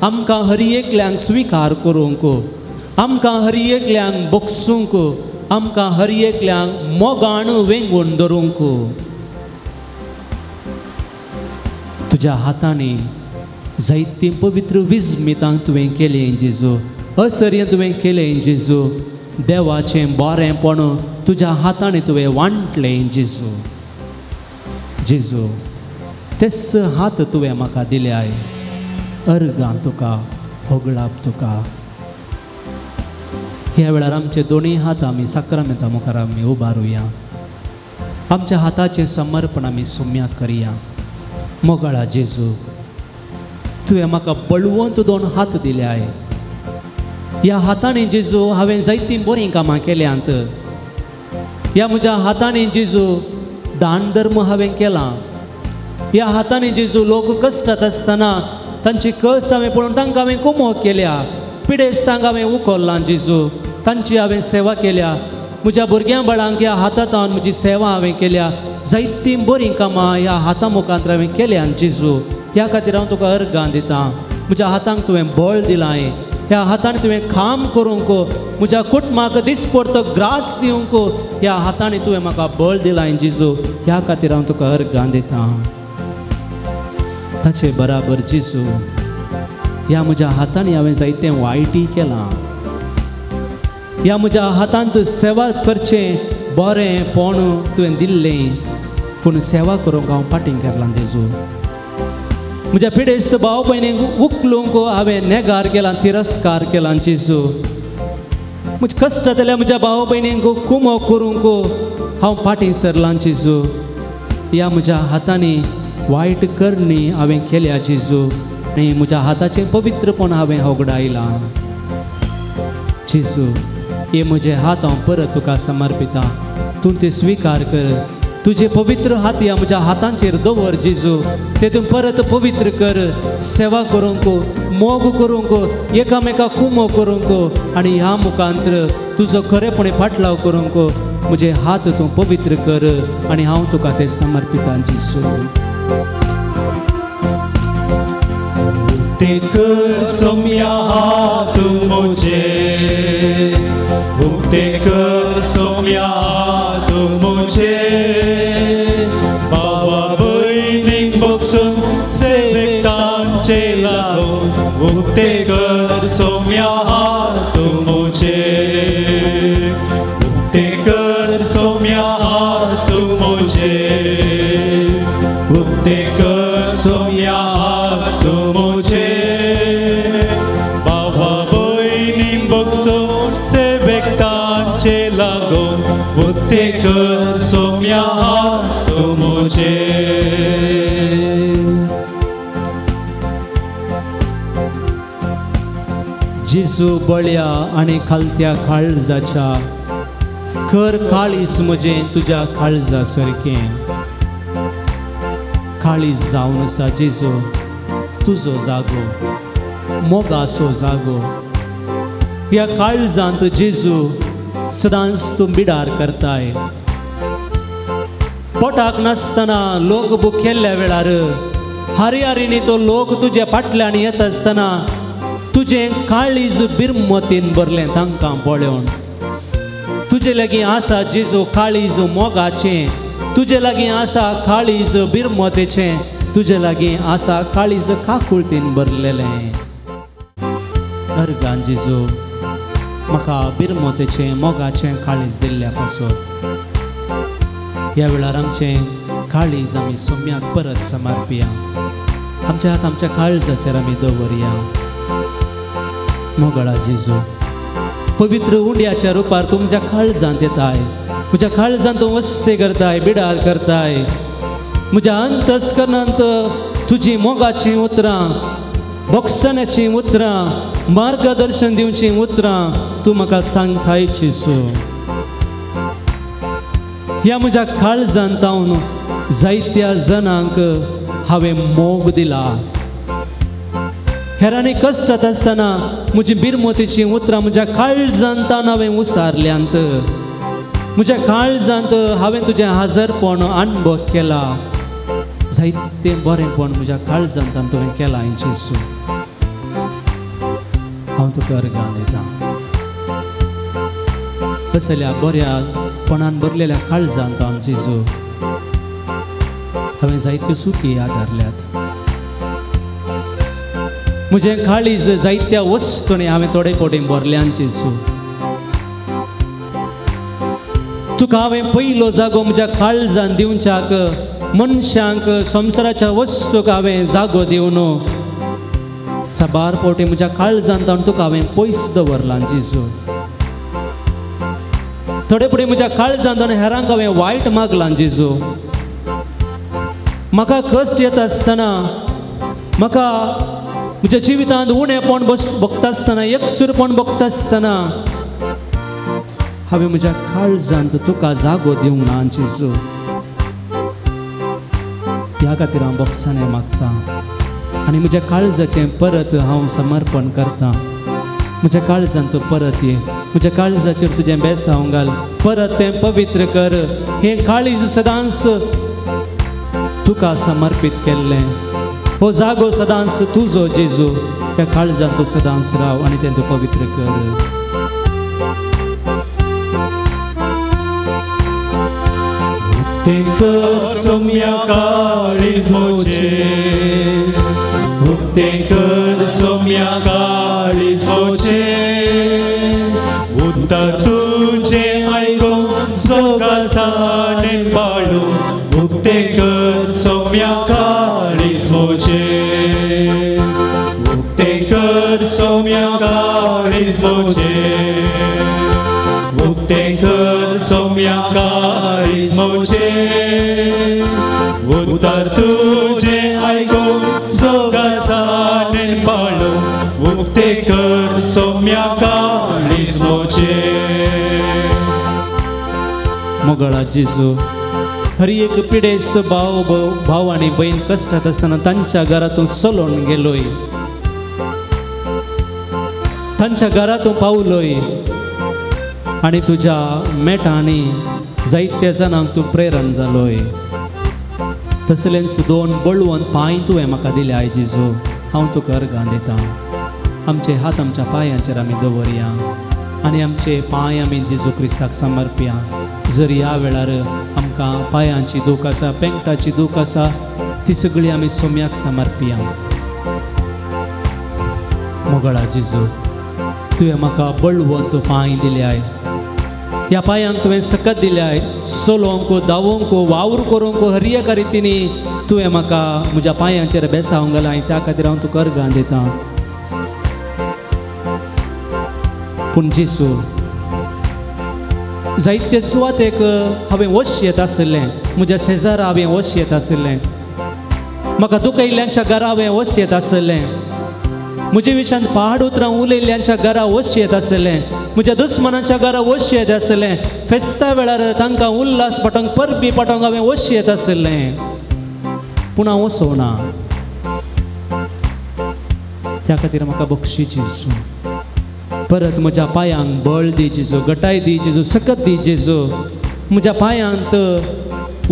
आमकां हर एकल्यांक स्विकार करूंक, आमकां हर एकल्यांक बगसूंक, आमकां हर एकल्यांक मोगान वेंगून धरूंक. तुज्या हातांनी जायतीं पवित्र विस्मितांक तुवें केलें जेजू, असर्य तुवें केलें जेजू. देवाचें बरेंपण तुज्या हातांनी तुवें वांटलें जेजू. जेजू, तेच हात तुवें म्हाका दिल्याय, अर्गां तुका, होगळाप तुका. ह्या वेळार आमचे दोनूय हात आमी साक्रामेंता मुखार आमी उबारुया, आमच्या हाताचें समर्पण आमी सोम्याक करया. मोगाळा जेजू, तुवें म्हाका बळवंत दोन हात दिल्याय. ह्या हातांनी जेजू हांवें जायतीं बरीं कामां केल्यांत. ह्या म्हज्या हातांनी जेजू दान धर्म हांवें केलां. ह्या हातांनी जेजू लोक कश्टात आसतना तांची कश्ट हांवें पळोवन तांकां हांवें कुमोक केल्या, पिडेस्तांक हांवें उखल्लां जेजू, तांची हांवें सेवा केल्या. म्हज्या भुरग्यां बाळांक ह्या हातांत म्हजी सेवा हांवें केल्या. जायतीं बरीं कामां ह्या हाता मुखांत हांवें केल्यां जेजू. ह्या खातीर हांव तुका अर्गां दितां. म्हज्या हातांक तुवें बळ दिलां, ह्या हातांनी तुवें काम करूंक, म्हज्या कुटुंबाक दिसपडतो ग्रास दिवंक ह्या हातांनी तुवें म्हाका बळ दिलां जेजू. ह्या खातीर हांव तुका अर्गां दितां. ताचे बराबर जेजू, ह्या म्हज्या हातांनी हांवें जायतें वायटय केलां. ह्या म्हज्या हातांत सेवा करचें बरेंपण तुवें दिल्लें, पूण सेवा करूंक हांव फाटीं केलां जेजू. म्हज्या पिडेस्त भाव भयणींक उखलूंक हांवें नेगार केला, तिरस्कार केला जेजू. म्हज्या कश्ट जाल्यार म्हज्या भाव भयणींक कुमो करूंक हांव फाटीं सरलां जेजू. ह्या म्हज्या हातांनी वायट करणी हांवें केल्या जेजू, आनी म्हज्या हाताचें पवित्रपण हांवें होगडायलां जेजू. हे म्हजे हात हांव परत तुका समर्पितां, तूं ते स्विकार कर. तुजे पवित्र हात ह्या म्हज्या हातांचेर दवर जेजू, ते तूं परत पवित्र कर. सेवा करूंक, मोग करूंक, एकामेका कुमो करूंक आनी ह्या मुखांत्र तुजो खरेपणी फाटलाव करूंक म्हजे हात तूं पवित्र कर आनी हांव तुका ते समर्पितां जेजू. उक्ते कर सोम्या हात मुझे, उक्ते कर सोम्या हात मुझे, बाबा भयणीक बगसून सेवेक तांचे लागून, उक्ते कर सोम्या हात मुझे, उक्ते कर सोम्या हात मुझे, उक्ते कर सोम्या हात मुझे, बाबा भयणीक बगसून सेवेक तांचे लागून, उक्ते कर सोम्या हात मुझे. जेजू बळ्या आनी खालत्या काळजाच्या कर काळीज म्हजें तुज्या काळजा सारकें. काळीज जावन आसा जेजू तुजो जागो, मोगाचो जागो. ह्या काळजांत जेजू सदांच तूं बिडार करताय. पोटाक नासतना लोक भुकेल्ल्या वेळार हरिहरीनी तो लोक तुज्या फाटल्यान येता आसतना तुजें काळीज बिरमतीन भरलें तांकां पळोवन. तुजे लागीं आसा जेजू काळीज मोगाचें, तुजे लागीं आसा काळीज बिरमतेचें, तुजे लागीं आसा काळीज काकुळतीन भरलेलें. अर्गान जेजू म्हाका बिरमतेचें मोगाचें काळीज दिल्ल्या पासत ह्या वेळार आमचें काळीज आमी सोम्याक परत समर्पिया. आमच्या हात आमच्या काळजाचेर आमी दवरया. मोगळा जेजू, पवित्र उंड्याच्या रुपार तूं म्हज्या काळजांत येताय, म्हज्या काळजांत तूं वस्ते करताय, बिडार करताय. म्हज्या अंतस्करणांत तुजी मोगाचीं उतरां, बोगसण्याचीं उतरां, मार्गदर्शन दिवचीं उतरां तूं म्हाका सांगताय जेजू. ह्या म्हज्या काळजांत हांव जायत्या जणांक हांवें मोग दिला. हेरांनी कश्टात आसतना म्हजी बिरमोतीचीं उतरां म्हज्या काळजांत हांवें उसारल्यांत. म्हज्या काळजांत हांवें तुजें हाजरपण अणभव केला. जायतें बरेंपण म्हज्या काळजांत तुवें केलां जेजू. हांव तुका अर्गां दितां. असल्या बऱ्या पणान भरलेल्या काळजांत हांव जेजू हांवें जायत्यो सुखी आदारल्यात. म्हजें काळीज जायत्या वस्तूंनी हांवें थोडे फावटी भरल्यान जेजू. तुका हांवें पयलो जागो म्हज्या काळजान दिवच्याक मनशांक संवसाराच्या वस्तूक हांवें जागो दिवन साबार फावटी म्हज्या काळजान ताणून तुका हांवें पयस दवरलां जेजू. थोडे फावटी म्हज्या काळजान ताणून हेरांक हांवें वायट मागलां जेजू. म्हाका कश्ट येता आसतना, म्हाका म्हज्या जिवितांत उणेपण भोगता आसतना, एकसूरपण भोगता आसतना हांवें म्हज्या काळजांत तुका जागो दिवंक ना जेजू. ह्या खातीर हांव बोगसाणें मागतां आनी म्हज्या काळजाचें परत हांव समर्पण करतां. म्हज्या काळजांत तूं परत ये, म्हज्या काळजाचेर तुजें बेसांव घाल, परत तें पवित्र कर. हें काळीज सदांच तुका समर्पीत केल्लें, हो जागो सदांच तुजो जेजू. त्या काळजांत तूं सदांच राव आनी तें तूं पवित्र कर. उक्तें कर सोम्या काळीज म्हजें, उक्तें कर सोम्या काळीज म्हजें, उतर तुजें आयकूंक जोगासाने बाळूंक, उक्तें कर सोम्या काळीज म्हजें, उक्तें कर सोम्या काळीज म्हजें, उक्तें कर सोम्या काळीज म्हजें, उतर तुजें आयकूंक जोगासाने बाळूंक, उक्तें कर सोम्या काळीज म्हजें. मोगळा जेजू, हर एक पिडेस्त भाव भाव आनी भयण कश्टात आसतना तांच्या घरातून चलोवन गेलोय, तांच्या घरातून पावलोय आनी तुज्या मेटांनी जायत्या जाणांक तूं प्रेरण जालोय. तसलेंच दोन बळवंत पांय तुवें म्हाका दिले जेजू. हांव तुका अर्गां दितां. आमचे हात आमच्या पांयांचेर आमी दवरया आनी आमचे पांय आमी जेजू क्रिस्ताक समर्पया. जर ह्या वेळार आमकां पांयांची दूख आसा, पेंकटाची दूख आसा, ती सगळी आमी सोम्याक समर्पया. मोगळा जेजू, तुवें म्हाका बळवंत पांय दिल्याय. ह्या पांयांक तुवें सकत दिल्याय चलोवंक, धांवोंक, वावर करूंक, हर एका रितीनी तुवें म्हाका म्हज्या पांयांचेर बेसावंक घालां. त्या खातीर हांव तुका अर्गां दितां. पूण जेजू, जायते सुवातेक हांवें वश येत आशिल्लें, म्हज्या शेजारा हांवें वश येत आशिल्लें, म्हाका दुखयल्ल्यांच्या घरा हांवें वश येत आशिल्लें, म्हजे विशयांत पाड उतरां उलयल्ल्यांच्या घरा वश येत आशिल्लें, म्हज्या दुस्मनाच्या घरा वश येत आशिल्लें, फेस्ता वेळार तांकां उल्हास पाटोवंक, परबी पाटोवंक हांवें वश येत आशिल्लें. पूण हांव वसोना. त्या खातीर म्हाका बक्षी जेजू. परत म्हज्या पांयांक बळ दी जेजू, गटाय दी जेजू, सकत दी जेजू. म्हज्या पांयांत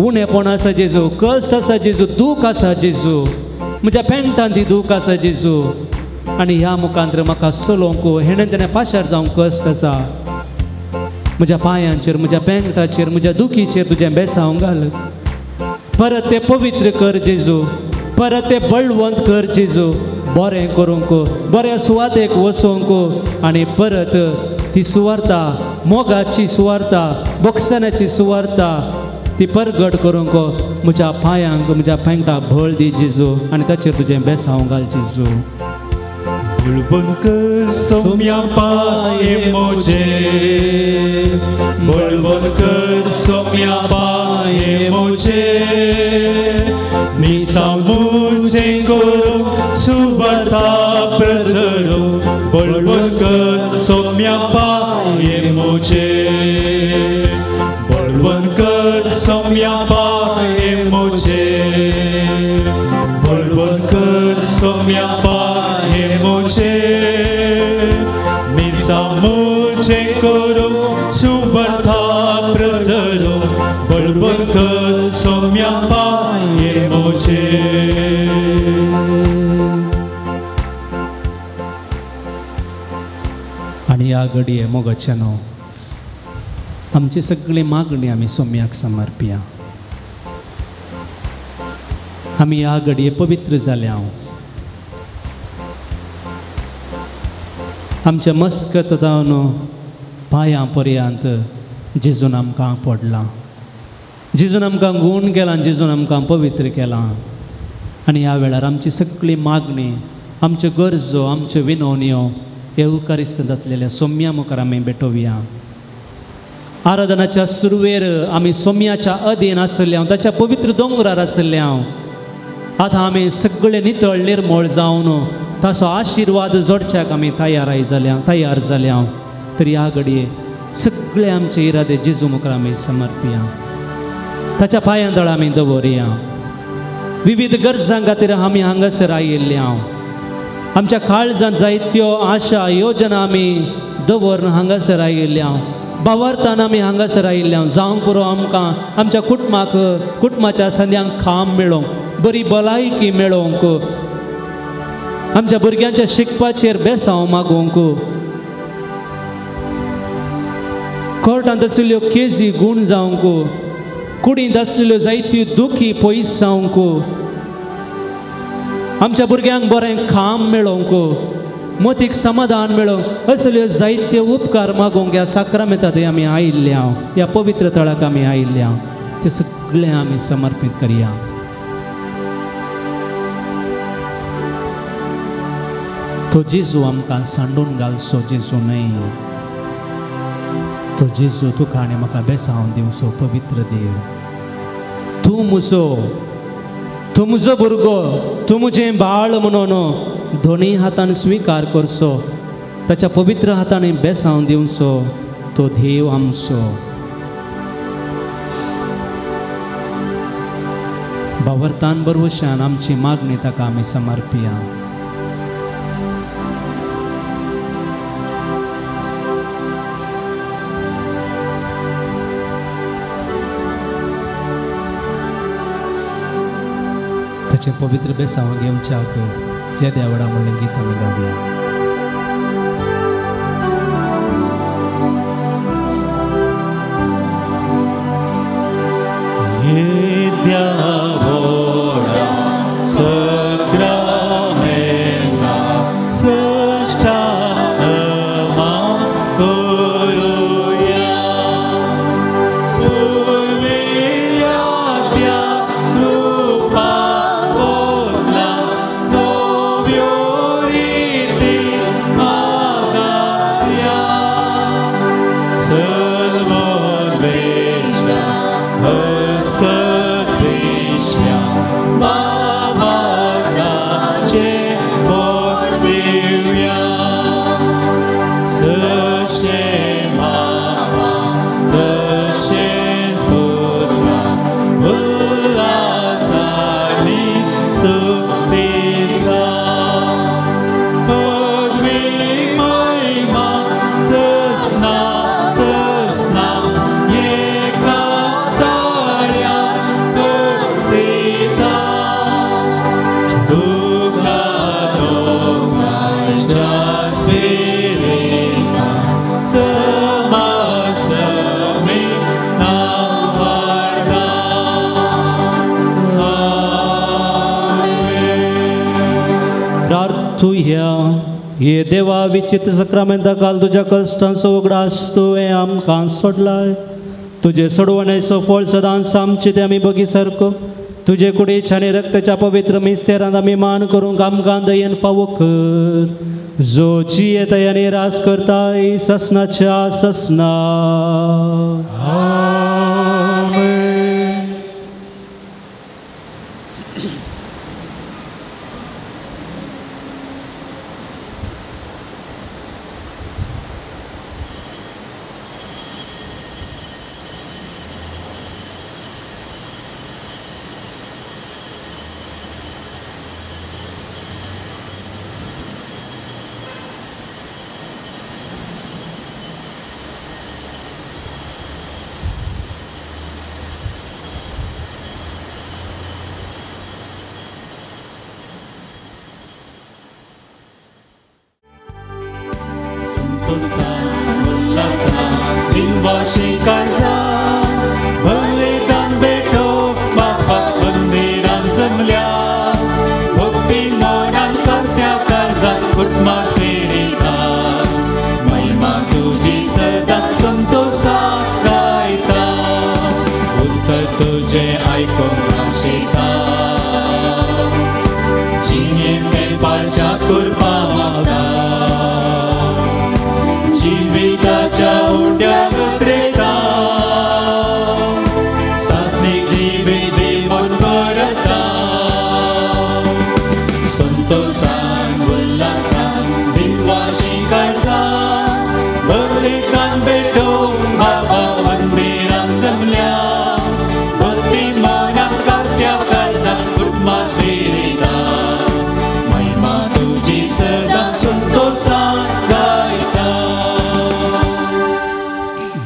उणेपण आसा जेजू, कश्ट आसा जेजू, दूख आसा जेजू, म्हज्या पेंटांत ती दूख आसा जेजू. आनी ह्या मुखांत म्हाका चलोवंक हेणें तेणें पाशार जावंक कश्ट आसा. म्हज्या पांयांचेर, म्हज्या पेंगटाचेर, म्हज्या दुखीचेर तुजें बेसांव घाल. परत तें पवित्र कर जेजू, परत तें बळवंत कर जेजू. बरें करूंक, बऱ्या सुवातेक वचोंक आनी परत ती सुवार्ता, मोगाची सुवार्ता, बोगसण्याची सुवार्ता ती परगट करूंक म्हज्या पांयांक, म्हज्या पेंगटाक बळ दी जेजू आनी ताचेर तुजें बेसांव घाल जेजू. बळवंत कर सोम्या पांये म्हजे, बळवंत कर सोम्या पांये म्हजे, मिसांवचें करूंक सुवार्ता प्रसरूंक, बळवंत कर सोम्या पांये म्हजे, बळवंत कर सोम्या पांये म्हजे, बळवंत कर सोम्या पांये म्हजे, मिसांवचें करूंक सुवार्ता प्रसरूंक, बळवंत कर सोम्या पांये म्हजे. आनी ह्या घडये मोगाच्यानो आमची सगळी मागणी आमी सोम्याक समर्पया. आमी ह्या घडये पवित्र जाल्या. आमच्या मस्कत जावन पांयां पर्यंत जेजून आमकां पडलां, जेजून आमकां गूण केलां, जेजून आमकां पवित्र केलां. आनी ह्या वेळार आमची सगळी मागणी, आमच्यो गरजो, आमच्यो विनवण्यो येवकारिस्त जातलेल्या सोम्या मुखार आमी भेटोवया. आराधनाच्या सुरवेर आमी सोम्याच्या अधीन आसले, ताच्या पवित्र दोंगरार आसले. आतां आमी सगळे नितळ निर्मळ जावन ताचो आशिर्वाद जोडच्याक आमी तयार जाल्या, तयार जाल्या. तरी ह्या घडये सगळे आमचे इरादे जेजू मुखार आमी समर्पया, ताच्या पांयां तळा आमी दवरया. विविध गरजां खातीर आमी हांगासर आयिल्ले. आमच्या काळजांत जायत्यो आशा योजना आमी दवरून हांगासर आयिल्ले. बावरतान आमी हांगासर आयिल्ले. जावंक पुरो आमकां आमच्या कुटुंबाक, कुटुंबाच्या संद्यांक खाम मेळोवंक, बरी भलायकी मेळोवंक, आमच्या भुरग्यांच्या शिकपाचेर बेसांव मागोवंक, कोर्टांत आशिल्ल्यो केजी गूण जावंक, कुडींत आसलेल्यो जायत्यो दुखी पयस जावंक, आमच्या भुरग्यांक बरें खाम मेळोवंक, मतीक समाधान मेळोवंक, असल्यो जायते उपकार मागोवंक ह्या साक्रामेंतात आमी आयिल्ले. ह्या पवित्र थळाक आमी आयिल्ले. ते सगळें आमी समर्पीत करया. तो जेजू आमकां सांडून घालचो जेजू न्हय, तो जेजू तुका आनी म्हाका बेसांव दिवचो पवित्र देव. तूं म्हजो, तूं म्हजो भुरगो, तूं म्हजें बाळ म्हणून दोनूय हातान स्विकार करचो, ताच्या पवित्र हातांनी बेसांव दिवचो तो देव आमचो. बावरतान बरवशान आमची मागणी ताका आमी समर्पया. ताचें पवित्र बेसांव घेवच्याक त्या देवडा म्हणलें गीत आमी गावया. Sasna हे देवा विचित्र सक्रामेंता काल तुज्या कश्टांचो उगडास तुवें आमकां सोडलाय. तुजे सोडवणेचो फळ सदांच आमचे ते आमी बगी सारको तुजे कुडीच्या आनी रक्ताच्या पवित्र मिस्तेरांत आमी मान करूंक आमकां दयेन फावो कर, जो जियेताय आनी राज करताय ससनाच्या ससना.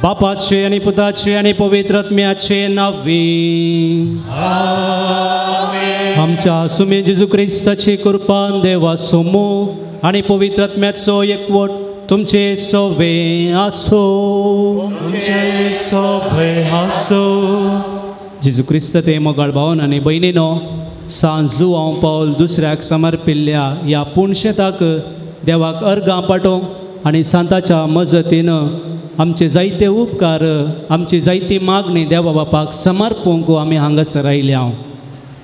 बापाचे आनी पुताचे आनी पवित्र आत्म्याचे नांवे आमच्या सुमे जेजू क्रिस्ताची कृपान देवाचो मोग आनी पवित्र आत्म्याचो एकवट तुमचे सोवे आसो. जेजू क्रिस्त ते मोगाळ भावन आनी भयणीनो, सांत जुआंव पावल दुसऱ्याक समर्पिल्ल्या ह्या पुणशेताक देवाक अर्गां पाठोवंक आनी सांताच्या मजतीन आमचे जायते उपकार, आमची जायती मागणी देवा बापाक समर्पूंक आमी हांगासर आयल्या.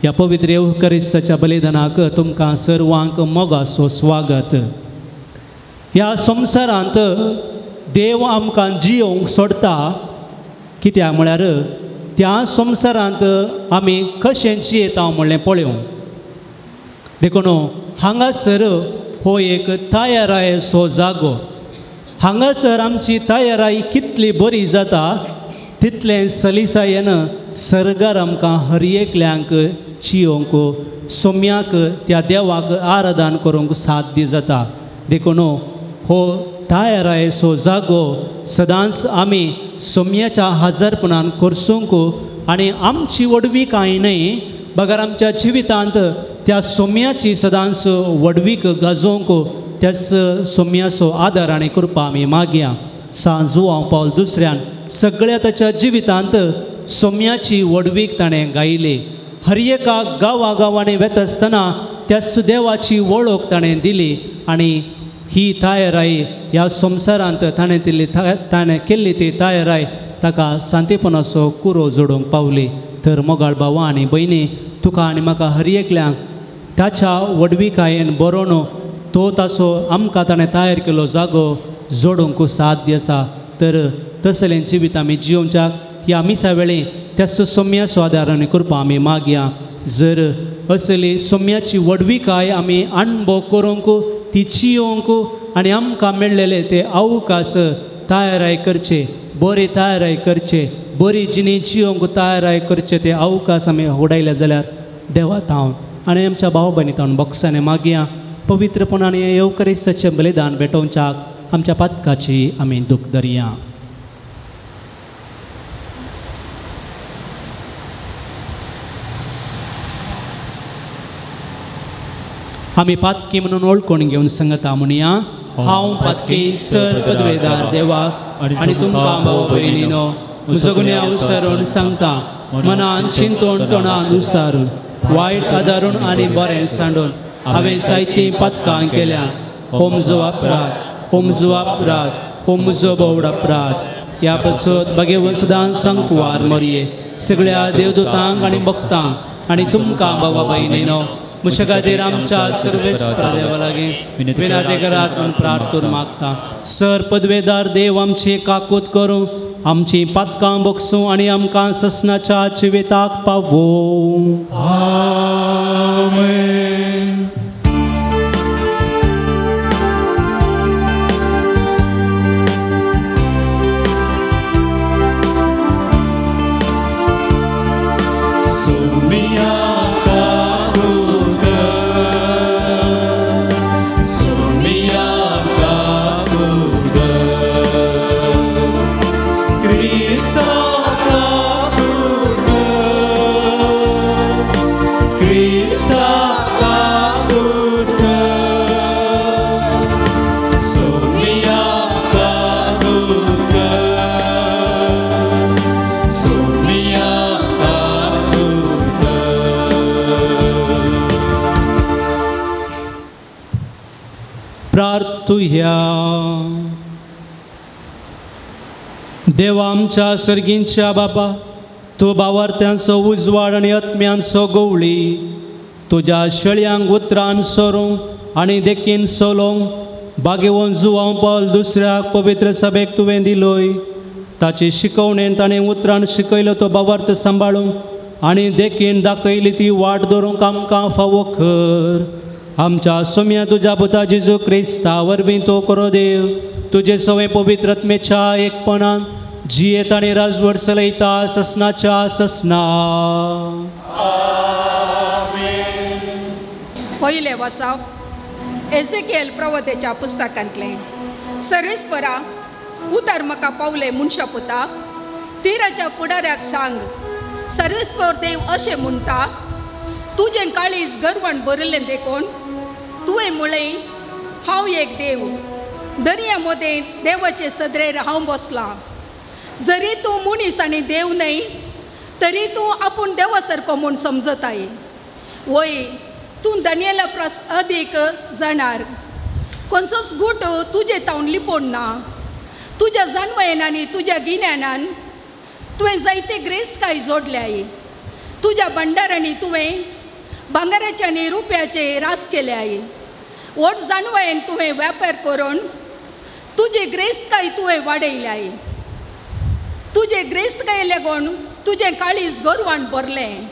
ह्या पवित्र येवकरिस्ताच्या बलिदानाक तुमकां सर्वांक मोगाचो स्वागत. ह्या संवसारांत देव आमकां जियोवंक सोडटा, कित्याक म्हळ्यार त्या संवसारांत आमी कशें जियेता म्हणलें पळोवंक. देखून हांगासर हो एक तयारायेचो जागो. हांगासर आमची तयाराय कितली बरी जाता तितलें सलिसायेन सर्गार आमकां हर एकल्यांक जियोवंक सोम्याक त्या देवाक आराधन करूंक साध्य जाता. देखून हो तयारायेचो जागो सदांच आमी सोम्याच्या हजारपणान करसूंक आनी आमची व्हडवीक कांय न्हय बगर आमच्या जिवितांत त्या सोम्याची सदांच व्हडवीक गाजोवंक त्याच सोम्याचो आदार आनी कृपा आमी मागया. सांत जुआंव पावल दुसऱ्यान सगळ्या ताच्या जिवितांत सोम्याची व्हडवीक ताणें गायली. हर एका गांवा गांवांनी वेता आसतना त्याच देवाची वळख ताणें दिली आनी ही तयाराय ह्या संवसारांत ताणें दिल्ली ताणें केल्ली ती तयाराय ताका शांतीपणाचो कुरो जोडूंक पावली. तर मोगाळ भावा आनी भयणी, तुका आनी म्हाका हर एकल्यांक ताच्या व्हडविकायेन बरोवन तो ताचो आमकां ताणें तयार केलो जागो जोडूंक साध्य आसा. तर तसलें जिवीत आमी जियोवच्याक ह्या मिसा वेळी त्याच सोम्याचो आदार आनी कृपा आमी मागया. जर असली सोम्याची व्हडविकाय आमी अणभव करूंक, ती जियोवंक आनी आमकां मेळ्ळेले ते अवकाश तयाराय करचे, बरी तयाराय करचे, बरी जिणी जियोवंक तयाराय करचे ते अवकाश आमी होडायले जाल्यार देवा तावन आनी आमच्या भाव भयणी तावन बोक्सांनी मागया. पवित्रपणान येवकरिस्ताचें बलिदान भेटोवच्याक आमच्या पातकाची आमी दूख धरया. आमी पातकी म्हणून ओळखून घेवन सांगता म्हणया, हांव पातकी सर पदवेदार देवाक आनी तुमकां भाव भयणीनो म्हजो गुन्यांव विसरून सांगता, मनान चिंतून तोंडान उसारून वायट आदारून आनी बरें सांडून हांवें जायतीं पातकां केल्या. हो म्हजो अपराध, हो म्हजो अपराध, हो म्हजो बोवड अपराध. ह्या पासत बागेवन सदां संकवार मरये सगळ्या देवदूतांक आनी भक्तांक आनी तुमकां बाबा भयणीनो म्हज्या खातीर आमच्या सर्वेस्परा देवा लागीं विनंती करात म्हूण प्रार्थना मागता. सर पदवेदार देव आमची काकूत करूं, आमची पातकां बोगसूं आनी आमकां ससनाच्या जिविताक पावोवं. आमेन. प्रार्थुया. देवा आमच्या सर्गींच्या बापा, तूं बावार्थ्यांचो उजवाड आनी आत्म्यांचो गवळी, तुज्या शेळयांक उतरान सरूंक आनी देखीन चलोवंक बागेवन जुवांव पावल दुसऱ्याक पवित्र सभेक तुवें दिलोय. ताची शिकवणेन ताणें उतरान शिकयलो तो बावार्थ सांबाळूंक आनी देखीन दाखयली ती वाट धरूंक आमकां फावो कर. आमच्या सोम्या तुज्या पुता जेजू क्रिस्ता वरवीं तो करो देव, तुजे सवें पवित्र आत्मेच्या एकपणान जियेत आनी राजवट चलयता ससनाच्या ससना. पयलें वासांव एझेकिएल प्रवतेच्या पुस्तकांतलें. सर्वेस्परा उतर म्हाका पावलें मनशा पुता, तिराच्या फुडाऱ्याक सांग, सर्वेस्पर देव अशें म्हणटा, तुजें काळीज गर्वान भरिल्लें देखून तुवें म्हळें हांव एक देव, दर्या मदें देवाचे सदरेर हांव बसलां. जरी तूं मनीस आनी देव न्हय तरी तूं आपूण देवा सारको म्हूण समजताय. वय तूं दानियेला परस अदीक जाणार, खंयचोच गूट तुजे तावन लिपोवन ना. तुज्या जानवयेन आनी तुज्या गिन्यानान तुवें जायते ग्रेस्तकाय जोडल्याय. तुज्या भंडारांनी तुवें भांगराचे आनी रुपयाचे रास केल्याय. व्हड जानवयेन तुवें वेपार करून तुजी ग्रेस्तकाय तुवें वाडयल्याय. तुजे ग्रेस्तकाये लागून तुजें काळीज गर्वान भरलें.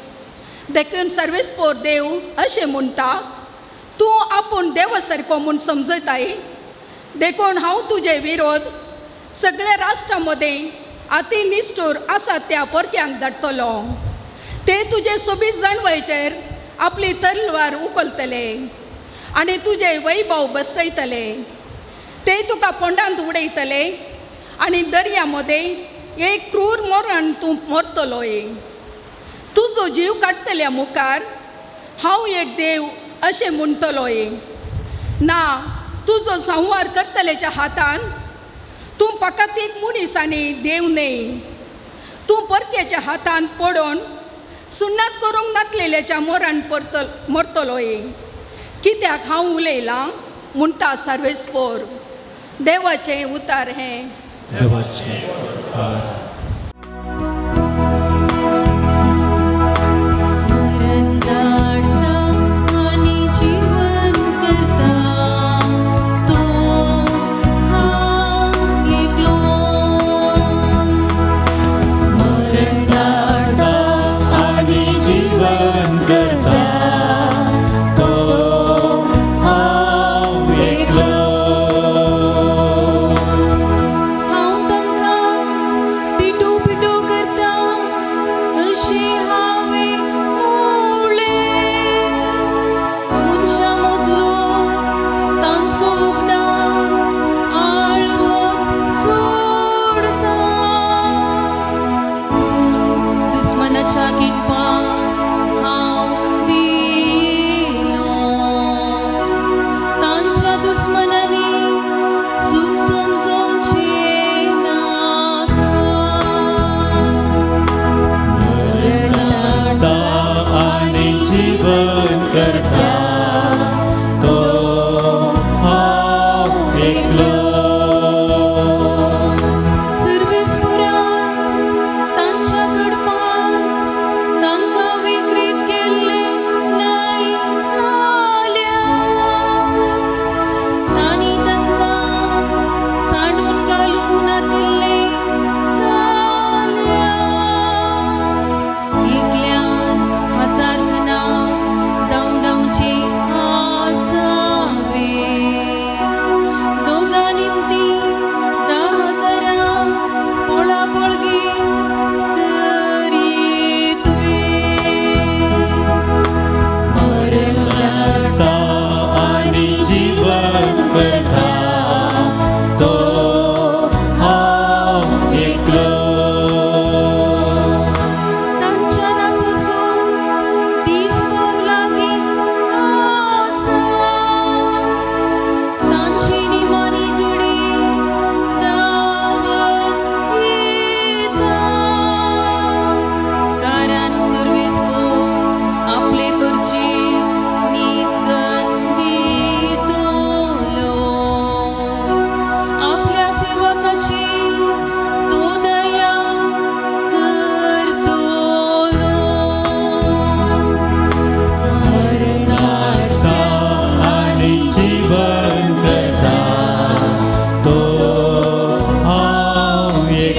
देखून सर्वेस्पोर देव अशें म्हणटा, तूं आपूण देवा सारको म्हूण समजताय, देखून हांव तुजे विरोध सगळ्या राष्ट्रां मदें आती निश्ठूर आसात त्या परक्यांक धाडटलो. ते तुजे सोबीत जाणवयचेर आपली तलवार उखलतले आनी तुजे वैभव बसयतले. ते तुका पोंडांत उडयतले आनी दर्या मदें एक क्रूर मरण तूं मरतलोय. तुजो जीव काडटल्या मुखार हांव एक देव अशें म्हणटलोय. ना तुजो संवार करतल्याच्या हातान तूं फकत एक मनीस आनी देव न्हय. तूं परक्याच्या हातान पडून सुन्नात करूंक नातलेल्याच्या मोरान मरतलोय. कित्याक हांव उलयलां म्हणटा सर्वेस्पोर. देवाचें उतार हें. देवाचें उतार. हांव तांकां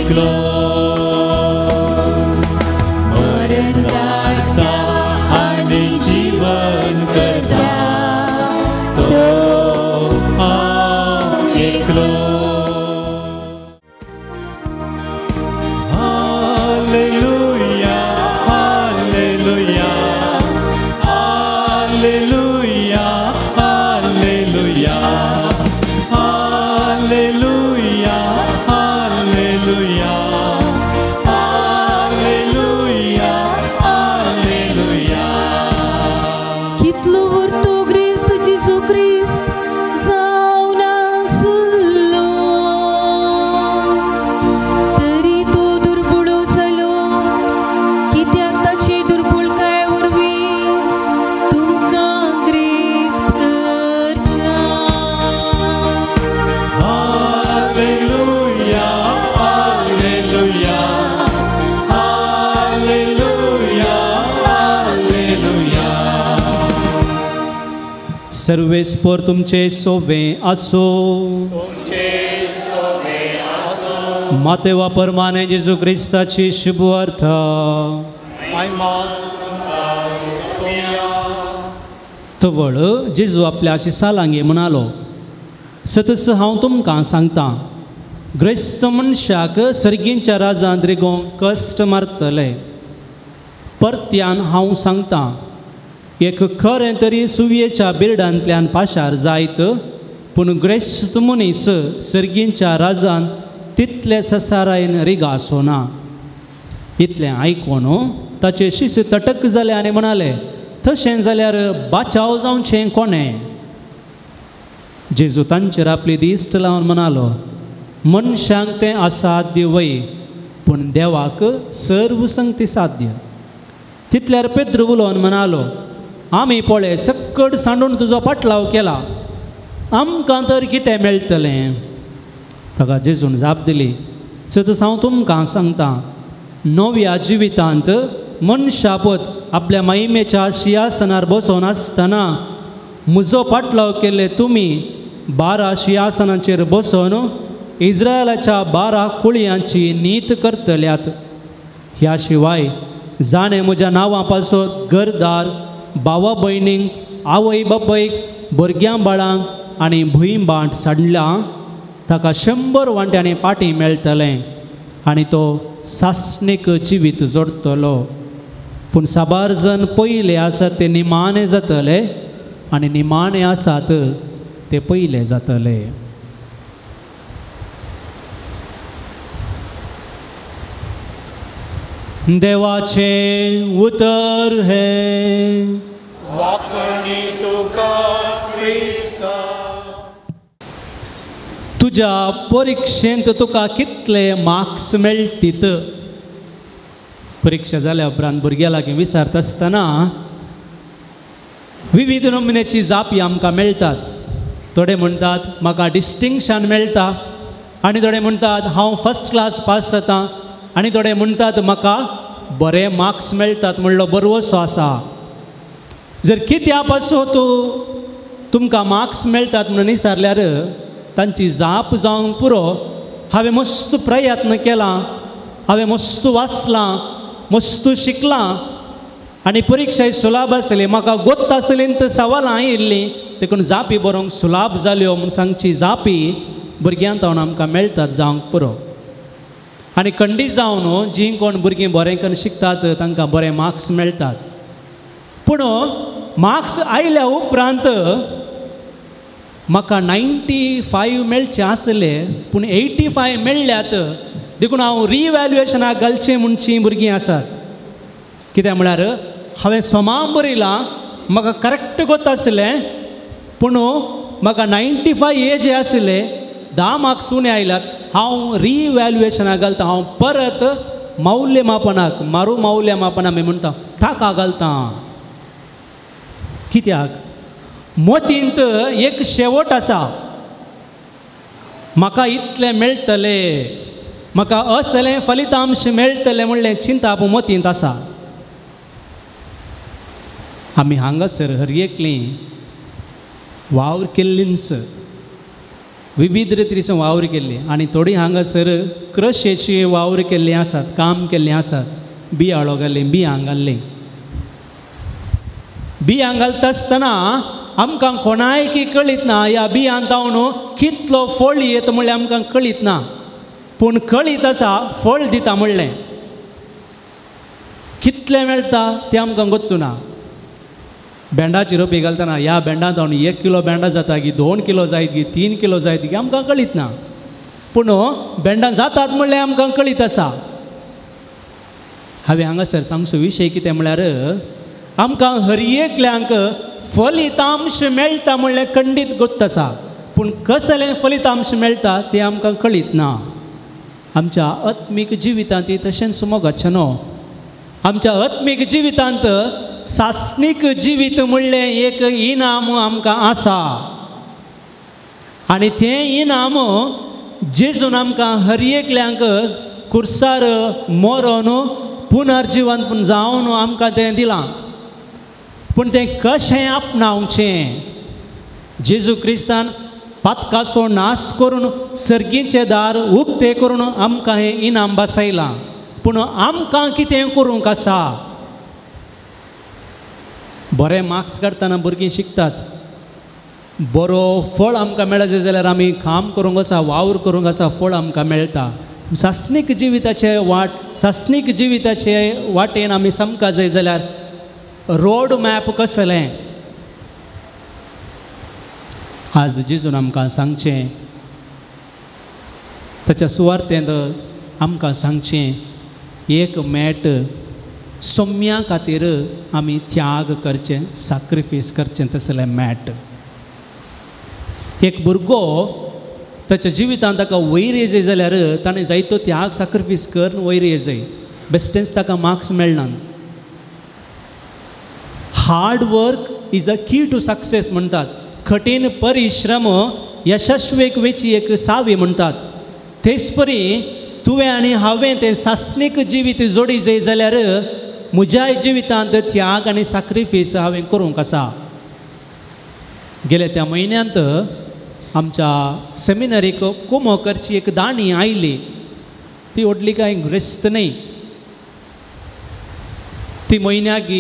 एकलो मरण धाडता आनी जीवन करता तो हांव एकलो. सर्वेस्पर तुमचे सोवे आसो. माते वापर माने जेजू क्रिस्ताची शुभ अर्थ. तवळ जेजू आपल्या शिसालांगे म्हणालो, सतस हांव तुमकां सांगता, ग्रेस्त मनशाक सर्गींच्या राजांत रिगोवंक कश्ट मारतले. परत्यान हांव सांगता, एक खरें तरी सुवयेच्या बिरडांतल्यान पाशार जायत, पूण ग्रेस्त मनीस सर्गींच्या राजान तितले ससारायन रिगासो ना. इतलें आयकून ताचे शिस तटक जाले आनी म्हणाले, तशें जाल्यार बाचाव जावचें कोणें? जेजू तांचेर आपली दिश्ट लावन म्हणालो, मनशांक तें असाध्य वय, पूण देवाक सर्व संगती साध्य. तितल्यार पेद्रू उलोवन म्हणालो, आमी पळय सक्कड सांडून तुजो पाटलाव केला, आमकां तर कितें मेळटलें? ताका जेजून जाप दिली, सतस हांव तुमकां सांगता, नव्या जिवितांत मनशापत आपल्या महिमेच्या शिंयासनार बसोवन आसतना म्हजो पाटलाव केल्ले तुमी 12 शिंयासनाचेर बसोवन इस्रायलाच्या 12 कुळयांची नीत करतल्यात. ह्या शिवाय जाणें म्हज्या नांवा पासत घरदार, भावा भयणींक, आवय बापयक, भुरग्यां बाळांक आनी भूंयभाट सांडलां ताका 100 वांट्यांनी पाटी मेळटलें आनी तो सासणीक जिवीत जोडटलो. पूण साबार जण पयले आसात ते निमाणे जातले आनी निमाणे आसात ते पयले जातले. देवाचें उतर हें. वाखणी तुका क्रिस्ता. तुज्या परिक्षेंत तुका कितले मार्क्स मेळटीत? परिक्षा जाल्या उपरांत भुरग्यां लागीं विचारता आसतना विविध नमुन्याची जापी आमकां मेळटात. थोडे म्हणटात म्हाका डिस्टिंक्शन मेळटा, आनी थोडे म्हणटात हांव फर्स्ट क्लास पास जाता, आनी थोडे म्हणटात म्हाका बरे मार्क्स मेळटात म्हणलो बरवसो आसा. जर कित्या पासून तूं तुमकां मार्क्स मेळटात म्हणून विचारल्यार तांची जाप जावंक पुरो, हांवें मस्त प्रयत्न केला, हांवें मस्त वाचलां, मस्त शिकलां आनी परिक्षा सुलाभ आसली, म्हाका गोत्त आसली तर सवालां आयिल्लीं देखून जापी बरोवंक सुलाभ जाल्यो म्हूण सांगची जापी भुरग्यां तावन आमकां मेळटात जावंक पुरो. आनी खंडीत जावन जीं कोण भुरगीं बरें करून शिकतात तांकां बरे मार्क्स मेळटात. पूण मार्क्स आयल्या उपरांत म्हाका 95 मेळचे आसले पूण 85 मेळ्ळ्यात देखून हांव रिव्हॅल्युएशनाक घालचें म्हणचीं भुरगीं आसात. कित्याक म्हळ्यार हांवें सोमां बरयलां, म्हाका करेक्ट गोत आसलें, पूण म्हाका 95 हे जे आसले 10 मार्क्स उणें आयल्यात, हांव रिव्हॅल्युएशनाक घालता, हांव परत मौल्यमापनाक मारू मौल्यमापन आमी म्हणटा ताका घालता. कित्याक मोतींत एक शेवट आसा, म्हाका इतलें मेळटलें, म्हाका असलें फलितांश मेळटलें म्हणलें चिंताप मोतींत आसा. आमी हांगासर हर एकलीं वावर केल्लींच, विविध रितीचो वावर केल्ली आनी थोडी हांगासर क्रशेची वावर केल्ली आसात, काम केल्लें आसात. बियाळो घाल्लें, बियां घाल्लें. बियां घालता आसतना आमकां कोणायकी कळीत ना ह्या बियां जावन कितलो फळ येता म्हणल्यार आमकां कळीत ना, पूण कळीत आसा फळ दिता म्हणलें. कितलें मेळटा तें आमकां गोत्तू ना. भेंडाची रोपी घालतना ह्या भेंडां जावन 1 किलो भेंडां जाता की 2 किलो जायत की 3 किलो जायत की आमकां कळीत ना, पूण भेंडां जातात म्हणलें आमकां कळीत आसा. हांवें हांगासर सांगचो विशय कितें म्हळ्यार आमकां हर एकल्यांक फलितांश मेळटा म्हणलें खंडीत गोत्त आसा, पूण कसलें फलितांश मेळटा तें आमकां कळीत ना. आमच्या आत्मीक जिवितांत तशेंच मोगाचें न्हू. आमच्या आत्मीक जिवितांत सासणीक जिवीत म्हणलें एक इनाम आमकां आसा आनी तें इनाम जेजून आमकां हर एकल्यांक कुर्सार मरोन पुनर्जिवन जावन आमकां तें दिलां. पूण तें कशें आपणावचें? जेजू क्रिस्तान पातकाचो नाश करून सर्गीचें दार उक्तें करून आमकां हें इनाम बसयलां, पूण आमकां कितें करूंक आसा? बरें मार्क्स काडटना भुरगीं शिकतात, बरो फळ आमकां मेळचें जाल्यार आमी काम करूंक आसा, वावर करूंक आसा, फळ आमकां मेळटा. सासणीक जिविताचे वाट, सासणीक जिविताचे वाटेन आमी समका जाय जाल्यार रोड मॅप कसलें? आज जेजून आमकां सांगचें, ताच्या सुवार्थेंत आमकां सांगचें, एक मॅट सोम्या खातीर आमी त्याग करचें, साक्रिफायस करचें तसलें मॅट. एक भुरगो ताच्या जिवितांत ताका वयर येजय जाल्यार ताणें जायतो त्याग साक्रिफायस करून वयर येजय, बेश्टेंच ताका मार्क्स मेळनात. Hard work is a key to success म्हणटात. कठीण परिश्रम यशस्वेक वेची एक सावी म्हणटात. तेच परी तुवें आनी हांवें तें सासणीक जिवीत जोडी जाय जाल्यार म्हज्याय जिवितांत त्याग आनी साक्रिफायस हांवें करूंक आसा. गेल्या त्या म्हयन्यांत आमच्या सेमिनरीक कोमो करची एक दाणी आयली. ती व्हडली कांय ग्रेस्त न्हय, ती म्हयन्याक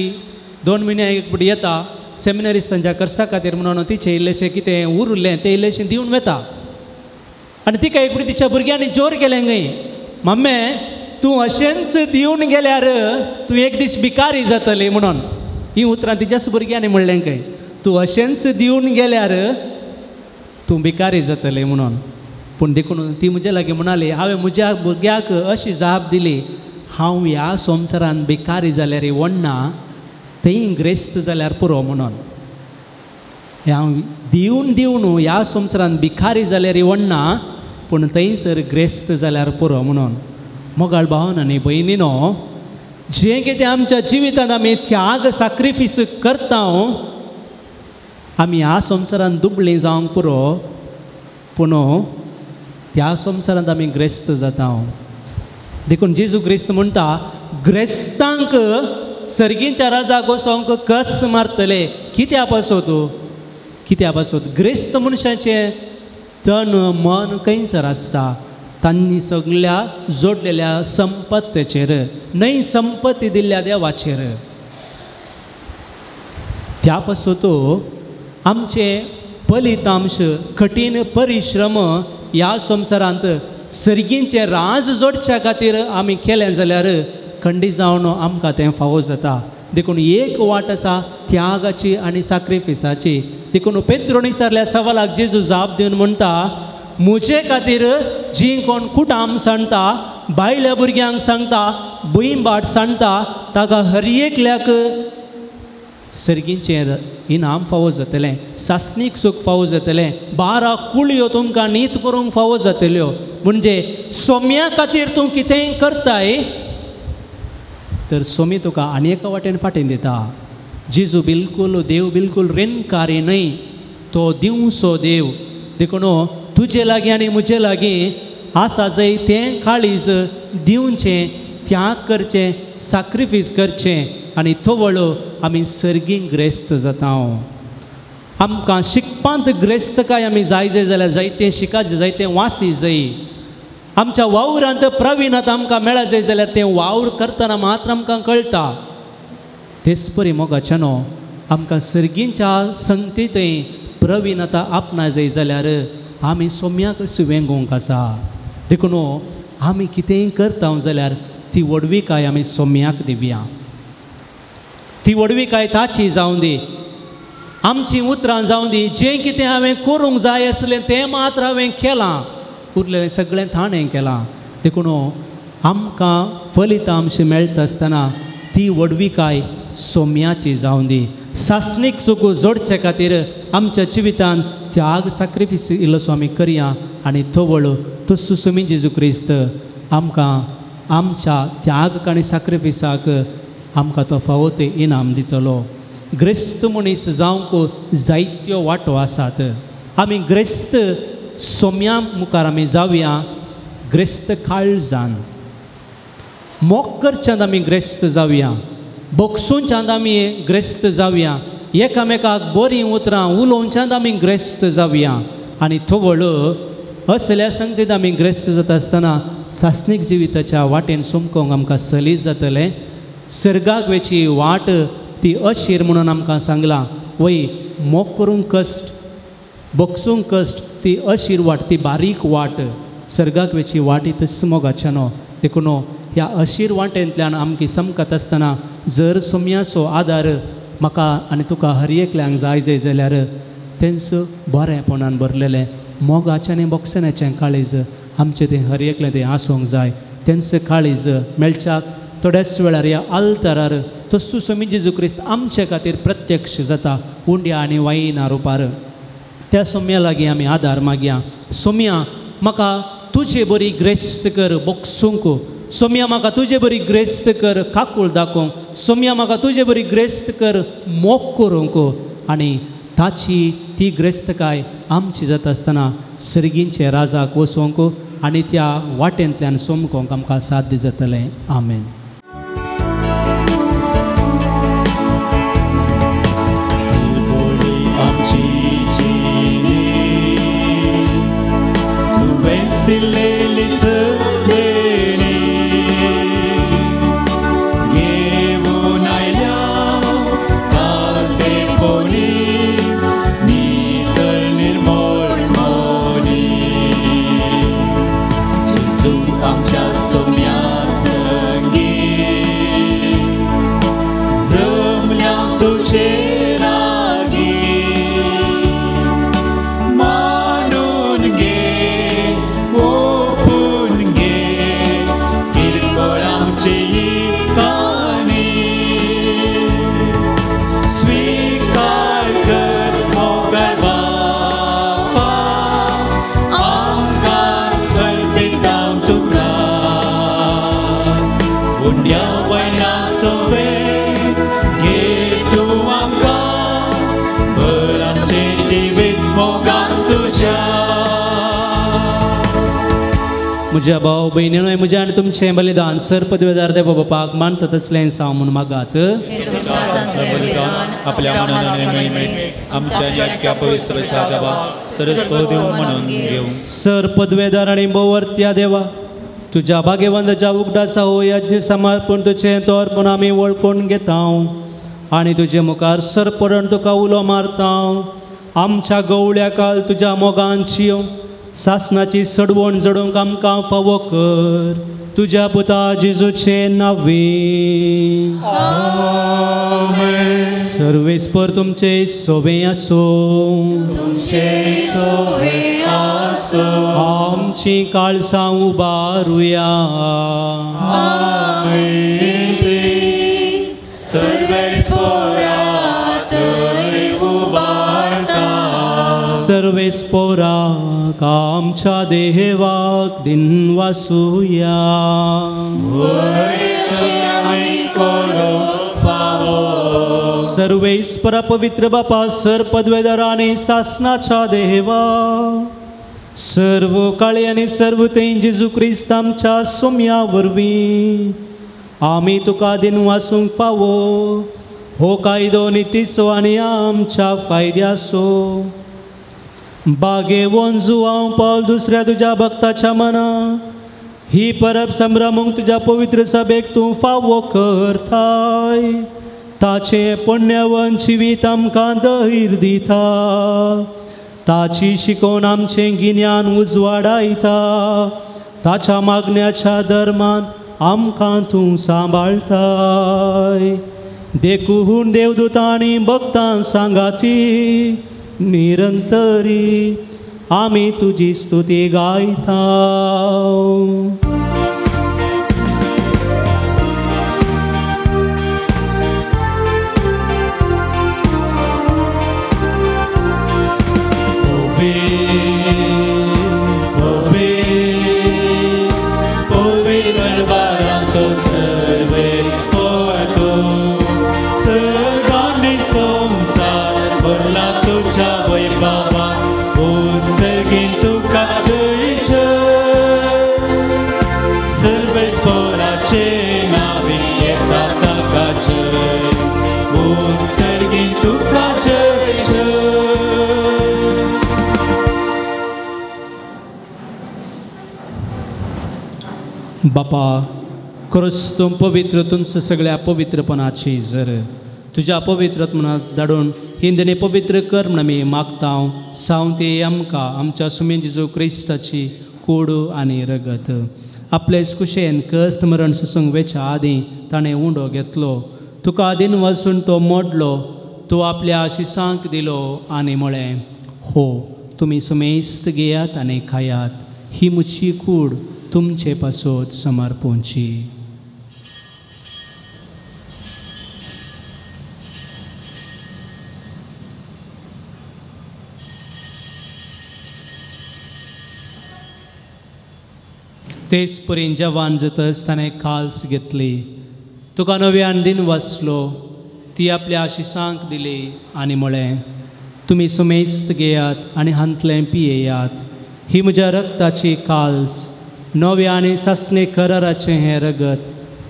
2 म्हयन्याक एक फावटी येता सेमिनरिस्तांच्या खर्चा खातीर म्हणून तिचें इल्लेशें कितें उरलें तें इल्लेशें दिवन वता. आनी तिका एक फावटी तिच्या भुरग्यांनी जोर केलें न्हय, मम्मे तूं अशेंच दिवन गेल्यार तूं एक दीस भिकारी जातली म्हणून. हीं उतरां तिच्याच भुरग्यांनी म्हणलें खंय, तूं अशेंच दिवन गेल्यार तूं भिकारी जातली म्हणून. पूण देखून ती म्हज्या लागीं म्हणाली, हांवें म्हज्या भुरग्याक अशी जाप दिली, हांव ह्या संवसारान भिकारी जाल्यार वण्णा, थंय ग्रेस्त जाल्यार पुरो म्हणून. हांव दिवन दिवन ह्या संवसारान भिकारी जाल्यार वण्णा, पूण थंयसर ग्रेस्त जाल्यार पुरो म्हणून. मोगाळ भावन आनी भयणीनो, जें कितें आमच्या जिवितांत आमी त्याग साक्रिफायस करता, आमी ह्या संवसारान दुबळीं जावंक पुरो, पूण त्या संवसारांत आमी ग्रेस्त जाता. देखून जेजू क्रिस्त म्हणटा, ग्रेस्तांक सर्गीच्या राजाक वचोंक कस मारतले. कित्या पासत? कित्या पासत? ग्रेस्त मनशाचें तन मन खंयसर आसता? तांणी सगल्या जोडलेल्या संपत्तेचेर न्हय, संपत्ती दिल्ल्या देवाचेर. त्या पासत आमचे फलितांश, कठीण परिश्रम ह्या संवसारांत सर्गींचें राज जोडच्या खातीर आमी केलें जाल्यार खंडीत जावन आमकां तें फावो जाता. देखून एक वाट आसा त्यागाची आनी साक्रिफायसाची. देखून पेद्रोन विचारल्या सवालाक जेजू जाप दिवन म्हणटा, म्हजे खातीर जीं कोण कुटाम सांडटा, बायल्या भुरग्यांक सांगता, भुंयबाट सांडटा, ताका हर एकल्याक सर्गींचें इनाम फावो जातलें, सासणीक सूख फावो जातलें, 12 कुळयो तुमकां नीत करूंक फावो जातल्यो. म्हणजे सोम्या खातीर तूं कितेंय करताय तर सोमी तुका आनी एका वाटेन फाटीन दिता. जेजू बिलकुल देव बिलकुल रिणकारी न्हय, तो दिवचो देव. देखून तुजे लागीं आनी म्हजे लागीं आसा जंय तें काळीज दिवचें, त्याग करचें, साक्रिफायस करचें आनी तवळ आमी सर्गीं ग्रेस्त जाता. आमकां शिकपांत ग्रेस्तकाय आमी जाय जाय जाल्यार जायतें शिकाचें जायतें वासी जाय. आमच्या वावरांत प्रवीणांत आमकां मेळा जाय जाल्यार तें वावर करतना मात्र आमकां कळटा. तेच परी मोगाच्यानो आमकां सर्गींच्या संगतींतय प्रवीणता आपणा जाय जाल्यार आमी सोम्याक सुवेंगोवंक आसा. देखून आमी कितेंय करता जाल्यार ती व्हडविकाय आमी सोम्याक दिवया, ती व्हडविकाय ताची जावं दी, आमचीं उतरां जावं दी. जें कितें हांवें करूंक जाय आसलें तें मात्र हांवें केलां, उरलेलें सगळें ताणें केलां. देखून आमकां फलितांश मेळटा आसतना ती व्हडविकाय सोम्याची जावं दी. सासणीक चुको जोडचे खातीर आमच्या जिवितांत त्याग साक्रिफीस इल्लोसो आमी करया आनी तवळ तस्सो सोमी जेजू क्रिस्त आमकां आमच्या त्याग आनी साक्रिफिसाक आमकां तो फावो ते इनाम दितलो. ग्रेस्त मनीस जावंक जायत्यो वाटो आसात. आमी ग्रेस्त सोम्या मुखार आमी जावया, ग्रेस्त काळजान मोग करच्यांत आमी ग्रेस्त जावया, बोगसूंच्यांत आमी ग्रेस्त जावया, एकामेकाक बरीं उतरां उलोवच्यांत आमी ग्रेस्त जावया. आनी थवळ असल्या संगतींत आमी ग्रेस्त जाता आसतना सासणीक जिविताच्या वाटेन सोमकोंक आमकां सलीस जातलें. सर्गाक वेची वाट ती अशीर म्हणून आमकां सांगलां. वय मोग करूंक कश्ट, बोगसूंक कश्ट, ती अशीर वाट, ती बारीक वाट, सर्गाक वेची वाट ही तस मोगाच्या न्हू. देखून ह्या अशीर वाटेंतल्यान आमकी चमकत आसतना जर सोम्याचो आदार म्हाका आनी तुका हर एकल्यांक जाय जाय जाल्यार तेंच बरेंपणान भरलेलें मोगाचें आनी बोगसण्याचें काळीज आमचें तें हर एकलें तें आसूंक जाय. तेंच काळीज मेळच्याक थोड्याच वेळार ह्या आल्तरार तस्सो सोमी जेजू क्रिस्त आमचे खातीर प्रत्यक्ष जाता उंड्या आनी वायना रुपार. त्या सोम्या लागीं आमी आदार मागया. सोम्या म्हाका तुजे बरी ग्रेस्त कर बोगसूंक, सोम्या म्हाका तुजे बरी ग्रेस्त कर काकूळ दाखोवंक, सोम्या म्हाका तुजे बरी ग्रेस्त कर मोग करूंक. आनी ताची ती ग्रेस्तकाय आमची जाता आसतना सर्गींचे राजाक वचोंक आनी त्या वाटेंतल्यान सोमकोंक आमकां साध्य जातलें. आमेन. म्हज्या भाव भयणीनो म्हज्या आनी तुमचें बलिदान सर पदवेदार देव बापाक मानता तसलें साव म्हूण मागात. आपल्या सर पदवेदार आनी भोवर्त्या देवा तुज्या भाग्यवंताच्या उगडासा हो यज्ञ समर्पण तुजें तोर्पण आमी वळखून घेता आनी तुजे मुखार सरपरण तुका उलो मारता. आमच्या गवळ्या काल तुज्या मोगान सासनाची सडवण जडोवंक आमकां फावो कर तुज्या पुता जेजूचे नांवे. सर्वेस्पर तुमचे सोवे आसूं. आमची काळसां उबारुया. सर्वेस्पोराक आमच्या देवाक दिनवासुया. सर्वेस्परा पवित्र बापा सर पदवेदार आनी सासनाच्या देवा सर्व काळी आनी सर्व थंय जेजू क्रिस्त आमच्या सोम्या वरवीं आमी तुका दिनवासूंक फावो हो कायदो नितीचो आनी आमच्या फायद्याचो. बागेवन जुवांव पावल दुसऱ्या तुज्या भक्ताच्या मना ही परब संभ्रमूंक तुज्या पवित्र सभेक तूं फावो करताय. ताचें पुण्यवन जिवीत आमकां धैर्य दिता, ताची शिकोवन आमचें गिन्यान उजवाडायता, ताच्या मागण्याच्या धर्मान आमकां तूं सांबाळटाय. देखून देवदूतांनी भक्तां सांगाती निरंतरी आमी तुजी स्तुती गायता. बापा, खरोच तूं पवित्र, तुमचं सगळ्या पवित्रपणाची जर तुज्या पवित्रत्मनात धाडून हिंदने पवित्र कर म्हण आमी मागता. सावंती आमकां आमच्या सुमेन जेजू क्रिस्ताची कूड आनी रगत. आपलेच कुशेन कश्ट मरण सोसूंक वेच्या आदीं ताणें उंडो घेतलो, तुका आदीन वचून तो मोडलो, तूं आपल्या शिसांक दिलो आनी म्हळें, हो तुमी सुमेस्त घेयात आनी खायात, ही म्हजी कूड तुमचे पासत समर्पणची. तेच परीन जवान जातच ताणें काल्स घेतली, तुका नव्यान दिन वाचलो, ती आपल्या आशिसांक दिली आनी म्हळें, तुमी सुमेस्त घेयात आनी हांतलें पियेयात, ही म्हज्या रक्ताची काल्स, नव्या आनी सासणे कराराचें हें रगत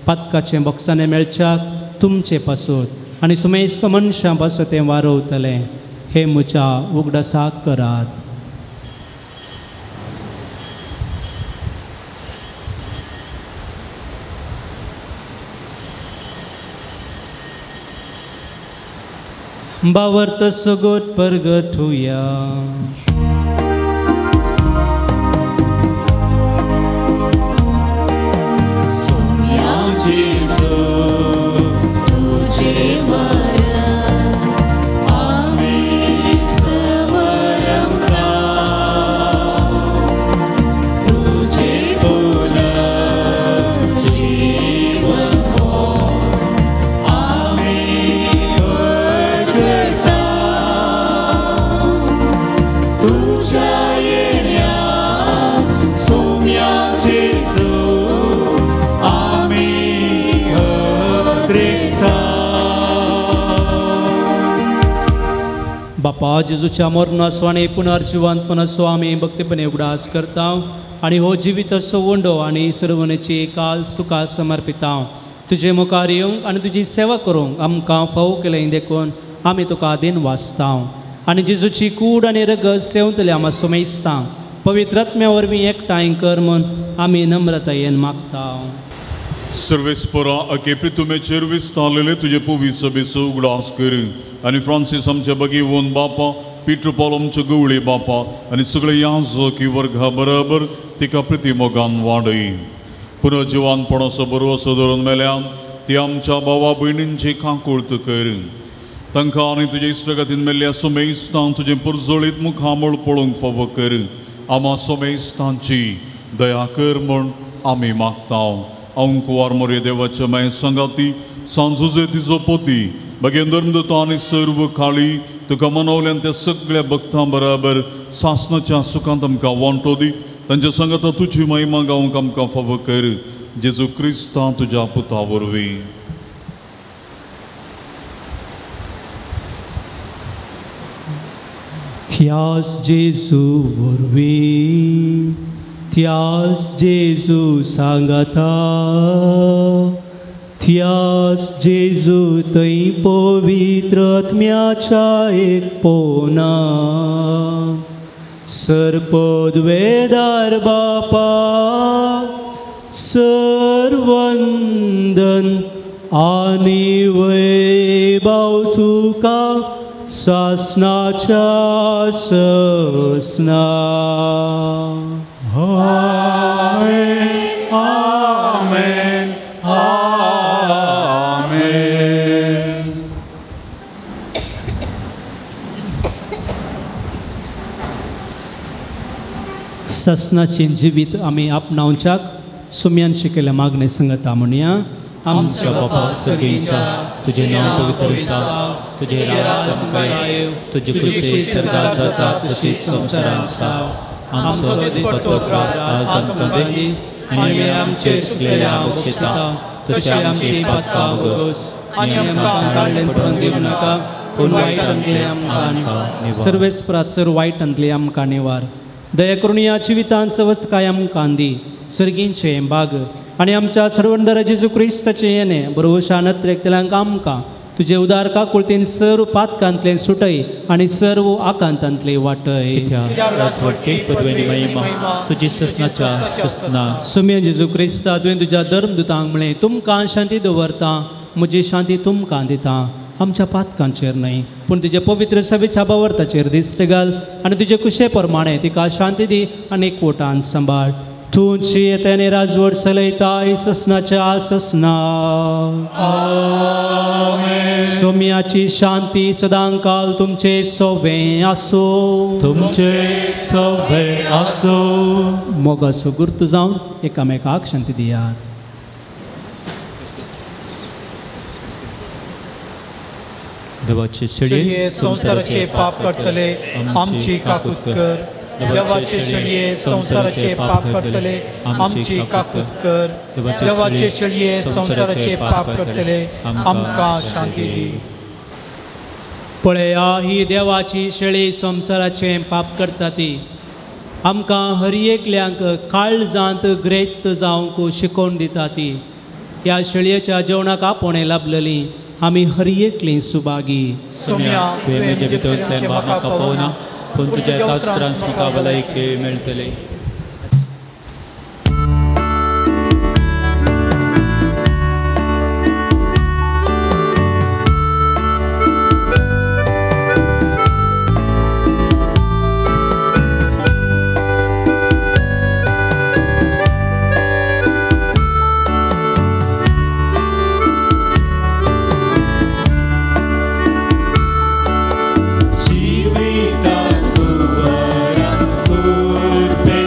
पातकाचें बोक्साणें मेळच्याक तुमचे पासत आनी सुमेस्त मनशां पासत तें वारवतलें. हें म्हज्या उगडासाक करात. बावर्त सगोट परगटुया. बापा, जेजूच्या मरणाचो आनी पुनर्जिवंतपणाचो आमी भक्तीपणे उगडास करता आनी हो जिविताचो वंडो आनी सर्वनेची काल्स तुका समर्पिता. तुजे मुखार येवंक आनी तुजी सेवा करूंक आमकां फावो केलें देखून आमी तुका दिन वाचता आनी जेजूची कूड आनी रगत सेवतले आमा सुमेस्ता पवित्र आत्म्या वरवीं एकठांय कर म्हूण आमी नम्रतायेन मागता. सर्वेस्परा अके प्रितुमेचेर विस्तारलेले तुजे पवित्र सभेचो उगडास कर आनी फ्रांसीस आमच्या बगीवन बापा, पिटर पॉल आमच्यो गवळी बापा आनी सगळे याजकी वर्गा बरोबर तिका प्रिती मोगान वाडय. पुनर्जिवानपणाचो भरवसो धरून मेल्यान ती आमच्या भावा भयणींची काकुळत कर. तांकां आनी तुजे इश्टगतीन मेल्ल्या सुमेस्तांक तुजें परजळीत मुखामळ पळोवंक फावो कर. आमा सुमेस्तांची दया कर म्हूण आमी मागता. अंकुवार मोरये देवाच्या माय सांगाती सांजुजे तिजो पोती बगेन धर्मदूत आनी सर्व काळी तुका मनवल्यान त्या सगळ्या भक्तां बराबर सासनाच्या सुखांत आमकां वांटो दी. तांच्या सांगाता तुजी महिमा गावंक आमकां फावो कर. जेजू क्रिस्ता तुज्या पुता वरवीं. त्यास जेजू वरवीं, त्यास जेजू सांगाता, त्यास जेजू थंय पवित्र आत्म्याच्या एकपोना सर्पद्वेदार बापा सर्वंदन आनी वैभव तुका सासनाच्या ससना. आमेन आमेन आमेन. ससनाचें जिवीत आमी आपणावच्याक सुम्यान शिकयल्ल्या मागणे संगता म्हणया. आमच्या बापा सर्गींच्या तुझे नांव पवित्र जावं, तुझे राज आमकां येवं, तुजी खुशी सर्गात जाता तशी संवसारांत जावं. आमचो दिसपट्टो ग्रास आज आमकां दी आनी आमी आमचे चुकलेल्या बक्षिता तशें आमची पातकां भोगोस आनी आमकां ताळ्ळें पडून दिवं नाका, पूण वायटांतलें आमकां निवार. सर्वेस्परात सर वायटांतलें आमकां निवार. दया करून ह्या जिवितांत सवस्तकाय आमकां दी. सर्गींचें बाग आनी आमच्या सर्वंदर जेजू क्रिस्ताचें येणें बरोवशा नत्रेकतल्यांक आमकां तुजे उदार काकुळतीन सर्व पातकांतलें सुटय आनी सर्व आकांतांतलें वाटय. तुजी ससनाच्या ससना. सुम्या जेजू क्रिस्ता तुवें तुज्या धर्मदुतांक म्हळें तुमकां शांती दवरता, म्हजी शांती तुमकां दिता. आमच्या पातकांचेर न्हय पूण तुज्या पवित्र सभेच्या भावार्थाचेर दिश्ट घाल आनी तुजे कुशे प्रमाणे तिका शांती दी आनी एकवटान सांबाळ. तूंची येताने राजवट चलयताय ससनाच्या ससना. सोम्याची शांती सदांकाल तुमचे सोवे आसो. तुमचे सोवे आसो. मोगाचो गुर्त जावन एकामेकाक शांती दियात. देवाचे शेळये संवसाराचे पाप काडटले आमची काकूत कर. देवाचे शेळये संवसाराचे पाप काडटले आमची काकूत कर. देवाचे शेळये संवसाराचे पाप काडटले आमकां शांती दी. पळया ही देवाची शेळी संवसाराचे पाप करता ती आमकां हर एकल्यांक काळजांत ग्रेस्त जावंक शिकोवन दिता ती. ह्या शेळयेच्या जेवणाक आपोवणें लाभलेली आमी हर एकली सुभागी. सोम्या तुवें म्हजे भितर म्हाका फावना, पूण तुज्या एकाच त्रास म्हाका भलायकी मेळटली. जिवितांत वरां कुरपे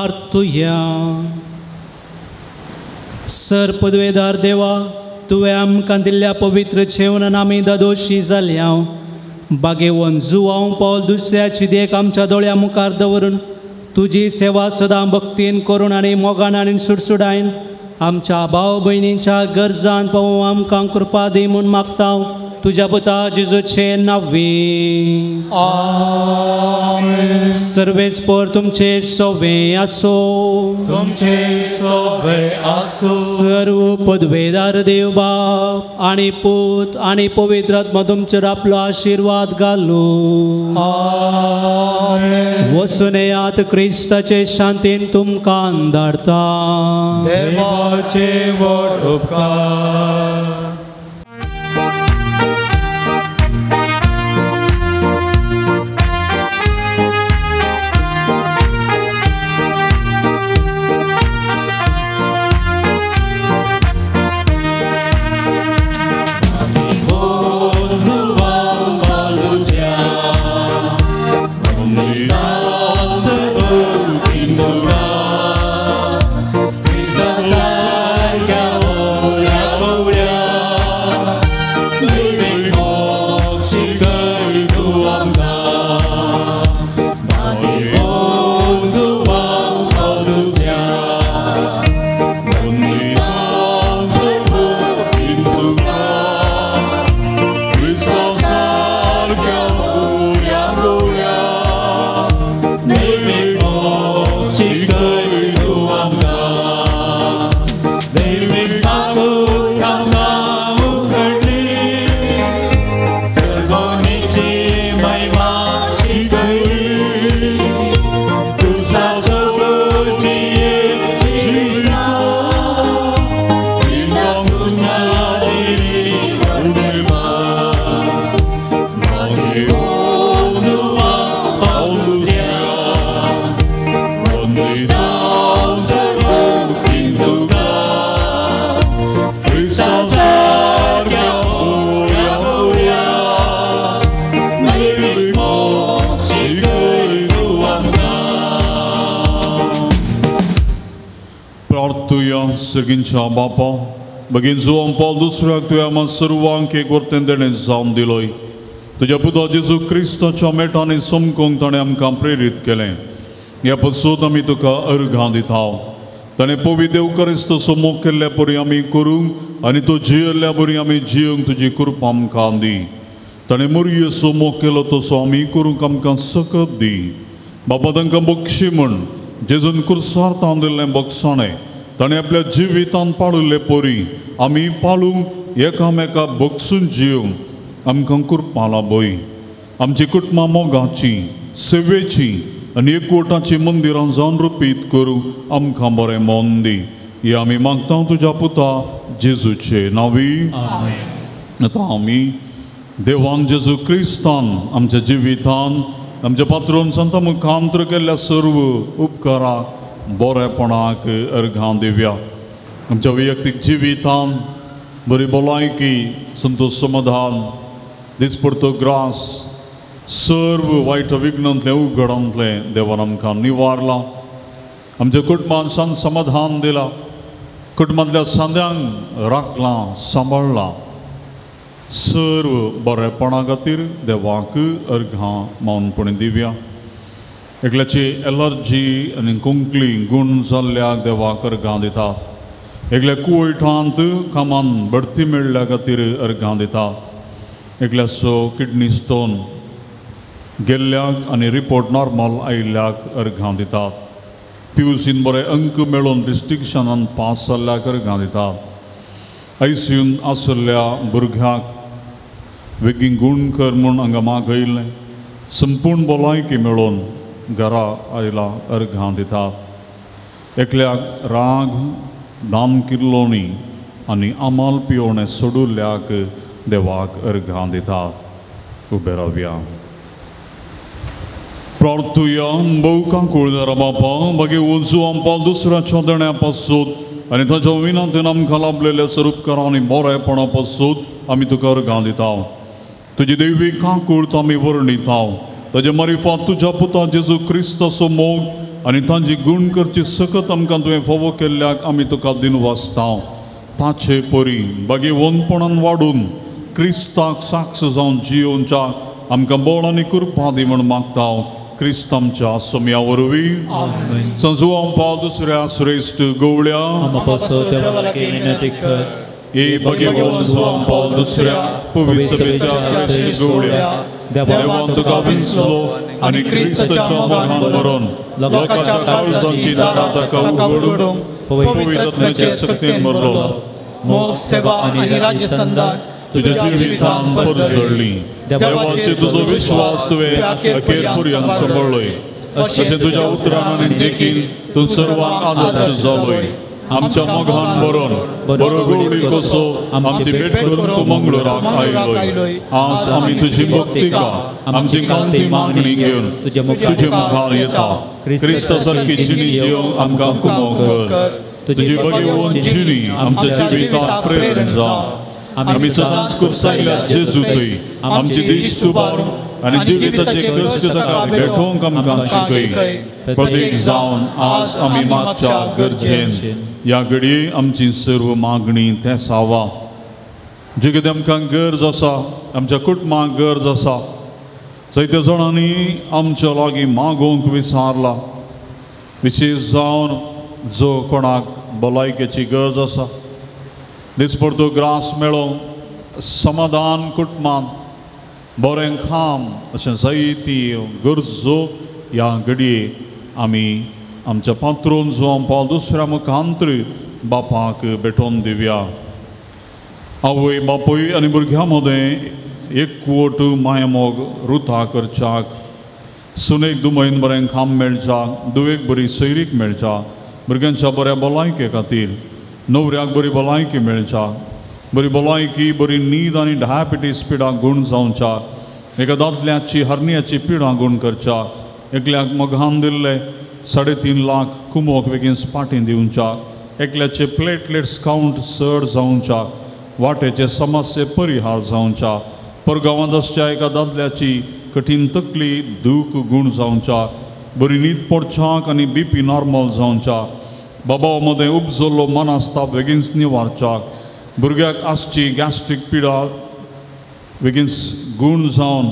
प्रार्थुया. सर पदवेदार देवा, तुवें आमकां दिल्ल्या पवित्र जेवणान आमी दादोशी जाल्या. बागेवन जुवांव पावल दुसऱ्याची देख आमच्या दोळ्या मुखार दवरून तुजी सेवा सदां भक्तीन करून आनी मोगान आनी सुडसुडायन आमच्या भाव भयणींच्या गरजान पावोवंक आमकां कृपा दी म्हूण मागता तुज्या पुता जेजूचे नांवी. आमेन. सर्वेस्पर तुमचे सोवे आसो. तुमचे सोवे आसो. सर्व पदवेदार देव बाप आनी पूत आनी पवित्र आत्मा तुमचेर आपलो आशिर्वाद घालू. आमेन. वचून येयात, क्रिस्ताचे शांतीन तुमकां धाडता. देवाचे व्हड उपकार. सर्गींच्या बापा बगीन जुवान पावल दुसऱ्याक तुवें आमकां सर्वांक एक वर्तें देणें जावन दिलोय. तुज्या पुता जेजू क्रिस्ताच्या मेटांनी समकूंक ताणें आमकां प्रेरीत केलें. ह्या पसून आमी तुका अर्घां दिता. ताणें पवित्र देवकरिस्त समोग केल्ल्या परी आमी करूंक आनी तो जियेल्ल्या परी आमी जियोंक तुजी कृपा आमकां दी. ताणें मोरये समोग केलो तसो आमी करूंक आमकां सकत दी. बाबा तांकां बक्षी म्हूण जेजून कुर्सार तावन दिल्लें बक्षाणें ताणें आपल्या जिवितान पाळिल्ले परी आमी पाळूंक एकामेका बक्षून जियोंक आमकां कृपा लाभय. आमची कुटुंबां मोगाची सेवेची आनी एकवटाची मंदिरां जावन रुपीत करूंक आमकां बरें मन दी. हे आमी मागता तुज्या पुता जेजूचे नांवी. आतां आमी देवान जेजू क्रिस्तान आमच्या जिवितान आमच्या पात्रोन संता मुखांतर केल्ल्या सर्व उपकाराक बरेपणाक अर्घां दिवया. आमच्या वैयक्तीक जिवितान बरी भलायकी, संतोश, समाधान, दिसपडतो ग्रास सर्व वायट विघ्नांतलें उगडांतलें देवान आमकां निवारलां. आमच्या कुटुंबान शांत समाधान दिलां. कुटुंबांतल्या सांद्यांक राखलां, सांबाळ्ळां. सर्व बरेपणा खातीर देवाक अर्घां मानपणी दिवया. एकल्याची एलर्जी आनी कोंकली गूण जाल्ल्याक देवाक अर्घां दिता. एकल्या कुवैठांत कामान बढती मेळ्ळ्या खातीर अर्घां दिता. एकल्याचो किडनी स्टोन गेल्ल्याक आनी रिपोर्ट नॉर्मल आयिल्ल्याक अर्घां दिता. पियूसीन बरे अंक मेळोवन डिस्टिंक्शनान पास जाल्ल्याक अर्घां दिता. आयसीयून आशिल्ल्या भुरग्याक वेगीन गूण कर म्हूण हांगा मागयल्लें संपूर्ण भलायकी मेळोवन घरा आयला अर्घां दिता. एकल्याक राग, दाम किल्लोणी आनी आमाल पियोणें सोडुल्ल्याक देवाक अर्घां दिता. उबे रावया. प्रार्थुया. भोव काकुळदारा बापा, मागीर वचूं आमकां दुसऱ्याच्या देण्या पासून आनी ताच्या विनंतीन आमकां लाभलेल्या स्वरूपकारां आनी बरेपणा पासून आमी तुका अर्घां दिता. तुजी देवी काकूळत आमी वर्णिता. ताजे मारिफात तुज्या पुता जेजू क्रिस्ताचो मोग आनी तांची गूण करची सकत आमकां तुवें फावो केल्ल्याक आमी तुका दिनवासता. ताचे परी बागेवनपणान वाडून क्रिस्ताक साक्ष जावन जियोवच्या आमकां बळ आनी कृपा दी म्हूण मागता क्रिस्त आमच्या सोम्या वरवीं. संजुआं पाव दुसऱ्या श्रेश्ठ गवळ्या ए भगवान जुआं पावल दुसऱ्या पवित्र सभेच्या श्रेश्ठ गवळ्या देवान तुका विसलो आनी क्रिस्ताच्या मोगान भरून लोकांच्या काळजांची दारां ताका उगडूंक पवित्र आत्म्याचे शक्तीन भरलो. मोग सेवा आनी राज्य संदान तुज्या जिवितान परजळ्ळी. देवाचेर तुजो विश्वास तुवें अखेर पर्यंत सांबाळ्ळोय. अशें तुज्या उतरान आनी देखीन तूं सर्वांक आदर्श जालोय. आमच्या मोगान भरून बरो गवळी कसो आमची भेट करून तूं मंगळूराक आयलोय. आज आमी तुजी भक्तिका आमची कांती मागणी घेवन तुजे मुखार येता. क्रिस्ता सारकी जिणी जियोवंक आमकां कुमो कर. तुजी बगेवन जिणी आमच्या जिविताक प्रेरण जावं. आमी सदांच कुर्सायल्या जेजूतय आमची दिश्ट उबारून आनी जिविताचे कश्ट ताका भेटोवंक आमकां शिकय. प्रतीक जावन आज आमी मागच्या गरजेन ह्या घडये आमची सर्व मागणी तेसावा. जे कितें आमकां गरज आसा, आमच्या कुटुंबाक गरज आसा, जायत्या जाणांनी आमच्या लागीं मागोवंक विसारला. विशेश जावन जो कोणाक भलायकेची गरज आसा, दिसपडतो ग्रास मेळो, समाधान कुटुंबान, बरें खाम अशें जायती गरजो ह्या घडये आमी आमच्या पात्रून जुआं पावल दुसऱ्या मुखांतर बापाक भेटोवन दिवया. आवय बापूय आनी भुरग्यां मदें एकवट मायामोग रुथा करच्याक, सुनेक दुमयन बरें खाम मेळच्याक, दुवेक बरी सैरीक मेळच्या, भुरग्यांच्या बऱ्या भलायके खातीर न्हवऱ्याक बरी भलायकी मेळच्या, बरी भलायकी, बरी न्हीद आनी डायबिटीस पिडा गूण जावच्या, एका दादल्याची हरण्याची पिडा गूण करच्या, एकल्याक मोगान दिल्ले 3.5 लाख कुमोक बेगीन पाटी दिवच्या, एकल्याचे प्लेटलेट्स कावंट चड जावच्या, वाटेचे समस्ये परिहार जावच्या, परगांवांत आसच्या एका दादल्याची कठीण तकली दूख गूण जावच्या, बरी न्हीद पडच्याक आनी बीपी नॉर्मल जावच्या, बाबा मदें उपजल्लो मनास्ताप बेगीनच निवारच्याक, भुरग्याक आसची गॅस्ट्रीक पिडा बेगीन गूण जावन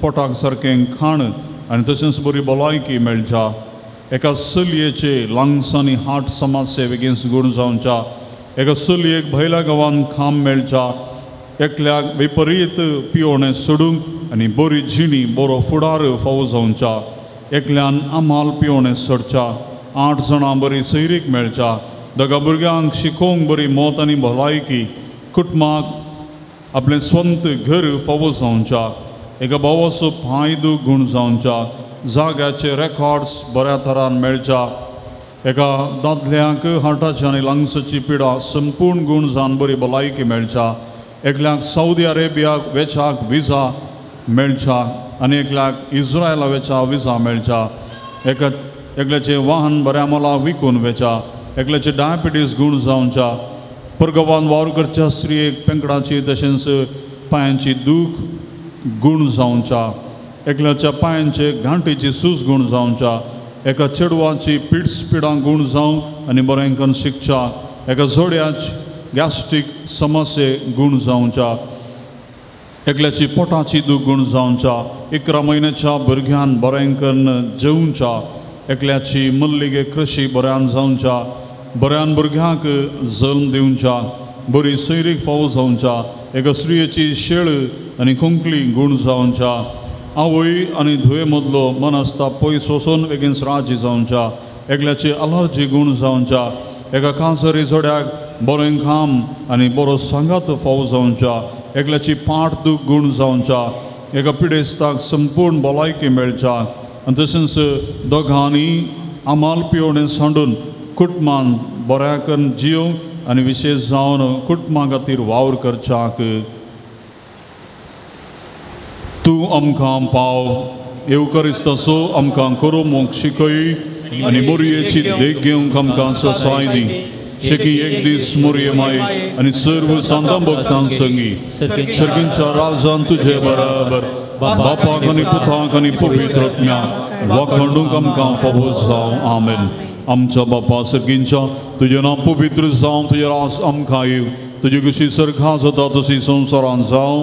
पोटाक सारकें खाण आनी तशेंच बरी भलायकी मेळच्या, एका चलयेचे लंग्स आनी हार्ट समस्ये बेगीन गूण जावच्या, एका चलयेक भायल्या गांवांत खाम मेळच्या, एकल्याक विपरीत पियोणें सोडूंक आनी बरी जिणी बरो फुडार फावो जावच्या, एकल्यान आमाल पियोणें सोडच्या, 8 जाणां बरी सैरीक मेळच्या, दोगा भुरग्यांक शिकोवंक बरी मत आनी भलायकी, कुटुंबाक आपलें स्वंत घर फावो जावच्या, एका भावाचो फायदो गूण जावच्या, जाग्याचे रेकॉर्ड्स बऱ्या तरान मेळच्या, एका दादल्याक हार्टाची आनी लंग्साची पिडा संपूर्ण गूण जावन बरी भलायकी मेळच्या, एकल्याक सावदी अरेबियाक वेच्याक विजा मेळच्या आनी एकल्याक इस्रायला वेच्या विजा मेळच्या, एका एकल्याचें वाहन बऱ्या मोला विकून वेच्या, एकल्याचे डायबिटीस गूण जावच्या, परगांवान वावर करच्या स्त्रियेक पेंकडाची तशेंच पांयांची दूख गूण जावच्या, एकल्याच्या पांयांचे घांटीची सूज गूण जावच्या, एका चेडवाची पिड्स पिडां गूण जावं आनी बरें करून शिकच्या, एका जोड्याची गॅस्ट्रीक समस्ये गूण जावच्या, एकल्याची पोटाची दूख गूण जावच्या, 11 म्हयन्याच्या भुरग्यान बरें करून जेवच्या, एकल्याची मल्लिगे कृशी बऱ्यान जावच्या, बऱ्यान भुरग्यांक जल्म दिवच्या, बरी सैरीक फावो जावच्या, एका स्त्रियेची शेळ आनी खोंकली गूण जावच्या, आवय आनी धुवे मदलो मनस्ताप पयस वचून बेगीन राजी जावच्या, एकल्याची अलर्जी गूण जावच्या, एका कांसरी जोड्याक बरें खाम आनी बरो सांगात फावो जावच्या, एकल्याची पाट दूख गूण जावच्या, एका पिडेस्ताक संपूर्ण भलायकी मेळच्या आनी तशेंच दोगांनी आमाल पियोणें सांडून कुटुंबान बऱ्या करून जियोवंक आनी विशेश जावन कुटुंबा खातीर वावर करच्याक तूं आमकां पाव. येवकरिस्ताचो आमकां करूंक शिकय आनी मोरयेची देख घेवंक आमकां ससाय दी. शेकी एक दीस मोरये माय आनी सर्व सांतां भक्तां संगी सर्गींच्या राजान तुजे बराबर बापाक आनी पुताक आनी पवित्र आत्म्याक वाखंडूंक आमकां फावो जावं. आमेन. आमच्या बापा सर्गींच्या तुजें नांव पवित्र जावं, तुजें रास आमकां येवं, तुजी कशी सर्गां जाता तशी संवसारांत जावं.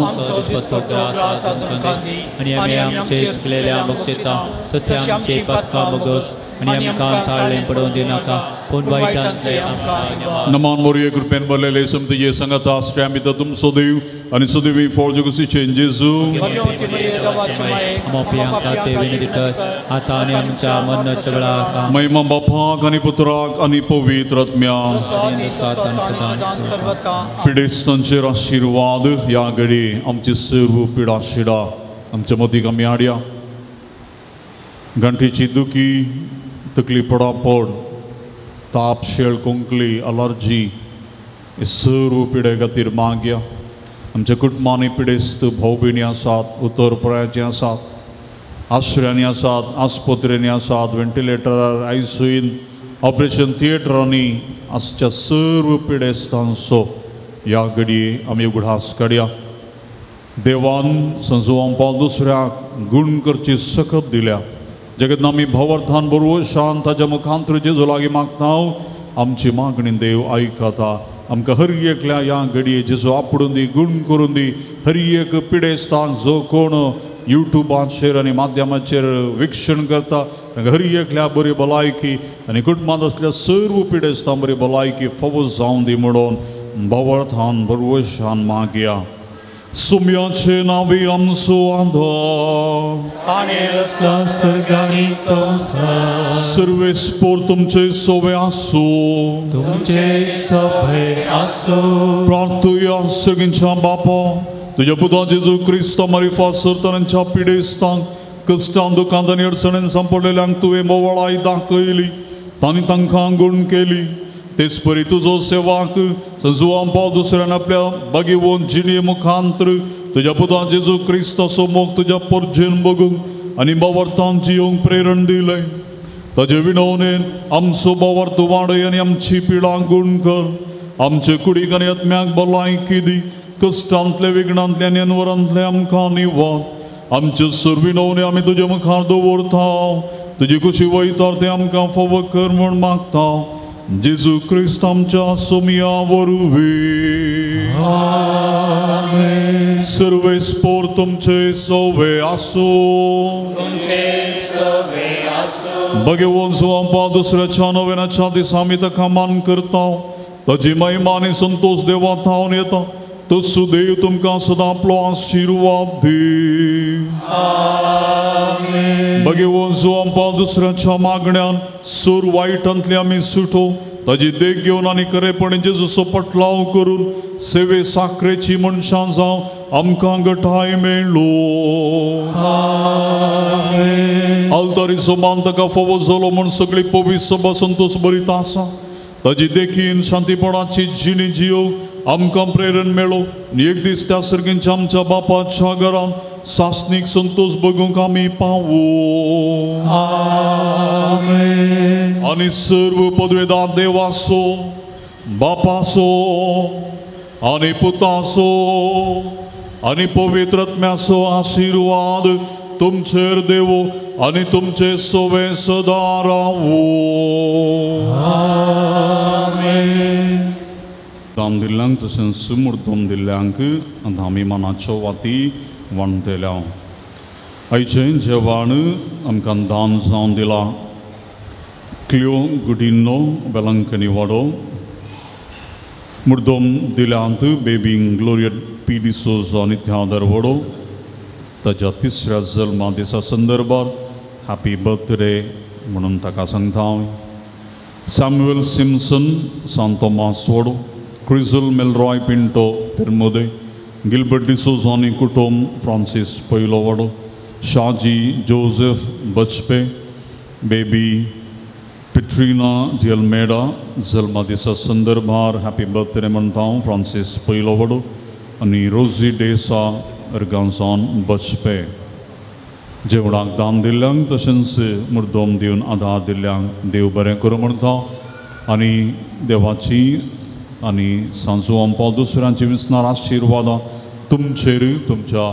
आनी आमी आमचे चुकलेल्या बक्षिता तशें आमचे पातकां भोगस आनी आमकां ताळें पडोवन दिनाका पूण वायटांतले आमकां. नमान मोरये कृपेन भरलेले समतिजे संगता आसल्या भितर तुमचो देव आनी सदैवी फळ जगूचे जेजू. मोपयांका ते विनंती कर आतां आनी आमच्या मरणाच्या वेळार. महिमा बापाक आनी पुत्राक आनी पवित्र आत्म्याक. पिडेस्तांचेर आशिर्वाद ह्या घडी आमची सर्व पिडा शिडा आमच्या मदीक आमी हाडया. गांठीची दुखी, तकली पडापड, ताप, शेळ, कोंकली, अलर्जी हे सर्व पिडे खातीर मागया. आमच्या कुटुंबांनी पिडेस्त भाव भयणी आसात, उतर प्रयाचे आसात, आश्र्यांनी आसात, आस्पत्रेंनी आसात, व्हेंटिलेटरार, आयसीयून, ऑपरेशन थिएटरांनी आसच्या सर्व पिडेस्तांचो ह्या घडये आमी उगडास काडया. देवान संजुवान पावल दुसऱ्याक गूण करची सकत दिल्या. जगत आमी भवर्थान बरोबर शांत ताच्या मुखांतर जेजू लागीं मागता. आमची मागणी देव आयकता. आमकां हर एकल्या ह्या घडये जेजू आपडून दी, गूण करून दी. हर एक पिडेस्तांक जो कोण युट्यूबाचेर आनी माध्यमाचेर विक्षण करता तांकां हर एकल्या बरी भलायकी आनी कुटुंबांत आसल्या सर्व पिडेस्तां बरी भलायकी फावो जावं दी म्हणून भवर्थान बरवशान मागया. सुम्याचे नावे आमचो आधार, ताणें रचला स्वर्ग आनी संवसार. सर्वेस्पोर तुमचे सोवे आसूं, तुमचे सोवे आसूं. प्रार्थुया. सगळ्यांच्या बापा, तुज्या पुता जेजू क्रिस्ता मारिफात सरतनांच्या पिडेस्तांक, कश्टां, दुखांत आनी अडचणेन सांपडलेल्यांक तुवें मोवळाय दाखयली, तांणी तांकां गूण केली. तेच परी तुजो सेवाक संजुवान पावल दुसऱ्यान आपल्या बागेवन जिणे मुखांतर तुज्या पुता जेजू क्रिस्ताचो मोग तुज्या परजेन बगूंक आनी बावर्थान जियोंक प्रेरण दिलें. ताजे विनवणेन आमचो बावर्त वाडय आनी आमची पिडां गूण कर. आमचे कुडीक आनी आत्म्याक भलायकी दी. कश्टांतले, विघ्नांतले आनी अनवरांतले आमकां निवार. आमचे सर विनवणे आमी तुजे मुखार दवरता. तुजी कुशी वयतार तें आमकां फावो कर म्हूण मागता. जेजू क्रिस्त आमच्या सोमया वरवीं. सर्वेस्पोर तुमचे सोवे आसूं. भगवान सुवांपा दुसऱ्याच्या नव्याच्या दिसा आमी ताका मान करता. ताजी महिमा आनी संतोश देवा थावन येता. तसो देव तुमकां सदां आपलो आशिर्वाद दी. भगवान सुवांपा दुसऱ्याच्या मागण्यान सूर वायटांतले आमी सुटो. ताजी देख घेवन आनी खरेपणी जेजूचो पटलाव करून सेवे साखरेची मनशां जावं आमकां गठाय मेळ्ळो. आल्तारीचो मान ताका फावो जालो म्हूण सगळी पवित्र सभा संतोश बरीत आसा. ताजी देखीन शांतीपणाची जिणी जियोंक आमकां प्रेरण मेळो. आनी एक दीस त्या सर्गींच्या आमच्या बापाच्या घरांत सासणीक संतोश बगूंक आमी पावो. आनी सर्व पदवेदार देवाचो, बापाचो आनी पुताचो आनी पवित्र आत्म्याचो आशिर्वाद तुमचेर देवो आनी तुमचे सोवे सदां रावो. दाम दिल्ल्यांक तशेंच मुर्दम दिल्ल्यांक आमी मनाच्यो वाती वांटतल्या. आयचें जेवण आमकां दान जावन दिलां. क्लियो गुडिन्नो, वेलंकनी वाडो. मुर्दम दिल्यांत बेबी ग्लोरियट पी डिसोजा नित्यादर वडो. ताज्या तिसऱ्या जल्मा दिसा संदर्भार हॅपी बर्थडे म्हणून ताका सांगता हांव. सॅम्युएल सिम्सन, सांतोमास वडो. क्रिझल मेलरॉय पिंटो, पेरमोदे. गिलबर्ट डिसोजा आनी कुटुंब, फ्रांसीस पयलो वडो. शाजी जोसेफ बचपे, बेबी पेट्रिना डिअलमेडा जल्मा दिसा संदर्भार हॅपी बर्थडे म्हणटा हांव. फ्रांसीस पयलो वडो आनी रोजी डेसा अर्गांसान बचपे. जेवणाक दान दिल्ल्यांक तशेंच मुर्दम दिवन आदार दिल्ल्यांक देव बरें करूं म्हणटा. आनी देवाची आनी सांजू आमपाव दुसऱ्यांची विसणार आशिर्वादां तुमचेर, तुमच्या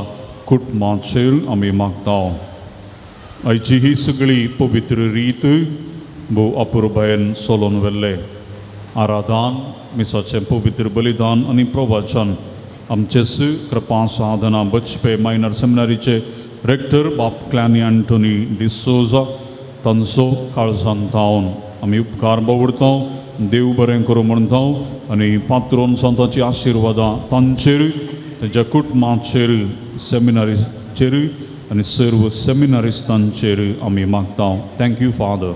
कुटुंबाचेर आमी मागता. आयची ही सगळी पवित्र रीत भोव अपुरबायेन सोलोन व्हेल्ले आराधन, मिसाचें पवित्र बलिदान आनी प्रवचन आमचेच कृपा साधना बचपे मायनर सेमिनारीचे रेक्टर बाप क्लॅनी अँटोनी डिसोजा तांचो काळजान थावन आमी उपकार बावुरता. देव बरें करूं म्हणटा आनी पात्रोन संताची आशिर्वादां तांचेर, तांच्या कुटुंबाचेर, सेमिनारीचेर आनी सर्व सेमिनारिस्तांचेर आमी मागता. Thank you father.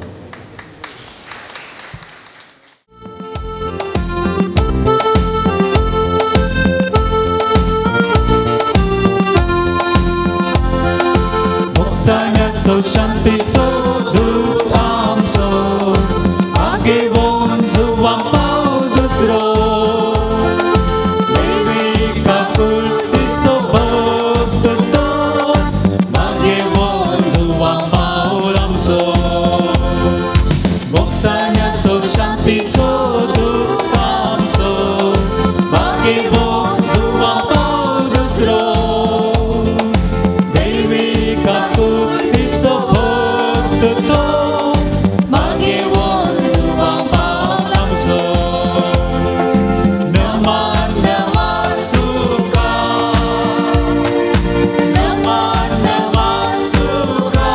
शांतीचो दूत आमचो आगेवन जुवां पाव दुसरो देवी काकुळतीचो भक्त तो मागेवन जुवां पावल आमचो. मोगसाण्याचो शांतीचो दूत आमचो मागेवन जुवां पाव दुसरो देवी काकुळतीचो तो मागेवन जुवां पावल आमचो. नमन नमन तुका, नमन नमन तुका,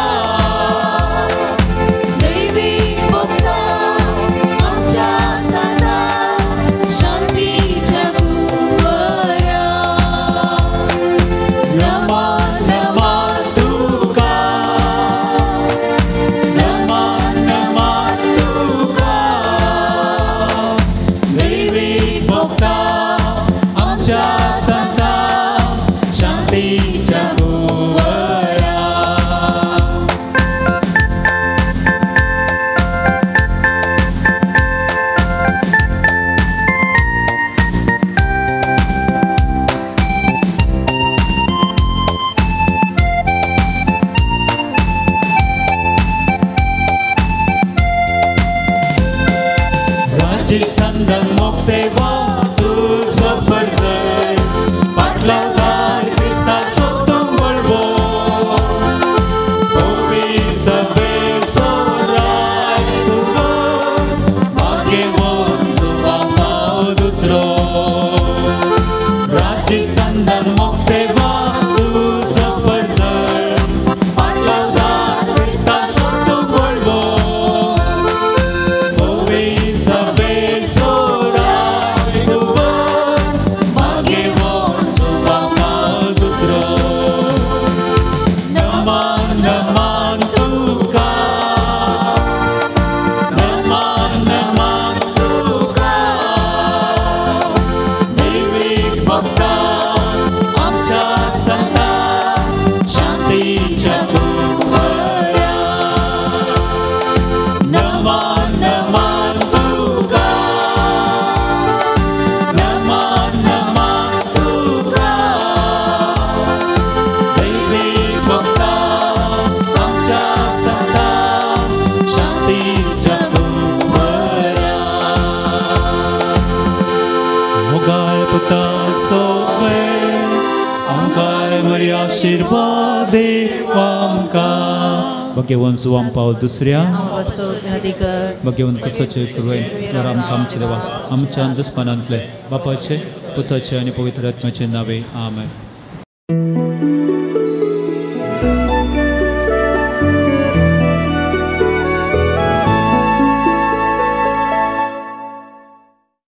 दैवी भक्ता आमच्या सदा शांतीच्या कुंवरा. नमन नमन तुका, नमन नमन तुका, दैवी भक्ता आमच्या सदा शांतीच्या कुंवरा. राजी संदन मोग सेवा तुजो परजय पाटलादार क्रिस्ताचो तूं वळवो पवी सभेचो राय तुवर मागेवन जुवां पाव दुसरो. राजी संदन मोग सेवा तुजो परजय पाटलादार क्रिस्ताचो तूं वळवो पवी सभेचो राय तुवर मागेवन जुवां पाव दुसरो. नमन नमन तुका, नमन नमन तुका, दैवीक भक्ता आमच्या संता शांतीच्या कुंवरा. नमन नमन तुका, नमन नमन तुका, दैवी भक्ता आमच्या संता शांतीच्या कुंवरा. मोगाळ पुता सोवे आमकां बरी आशिर्वाद देव आमकां. भगेवन जुवां पावल दुसऱ्या भगेवन कुसाचे सुरवेन आमकां आमचे देवा आमच्या दुस्मानांतले बापाचे पुताचे आनी पवित्र आत्म्याचे नावे. आमेन.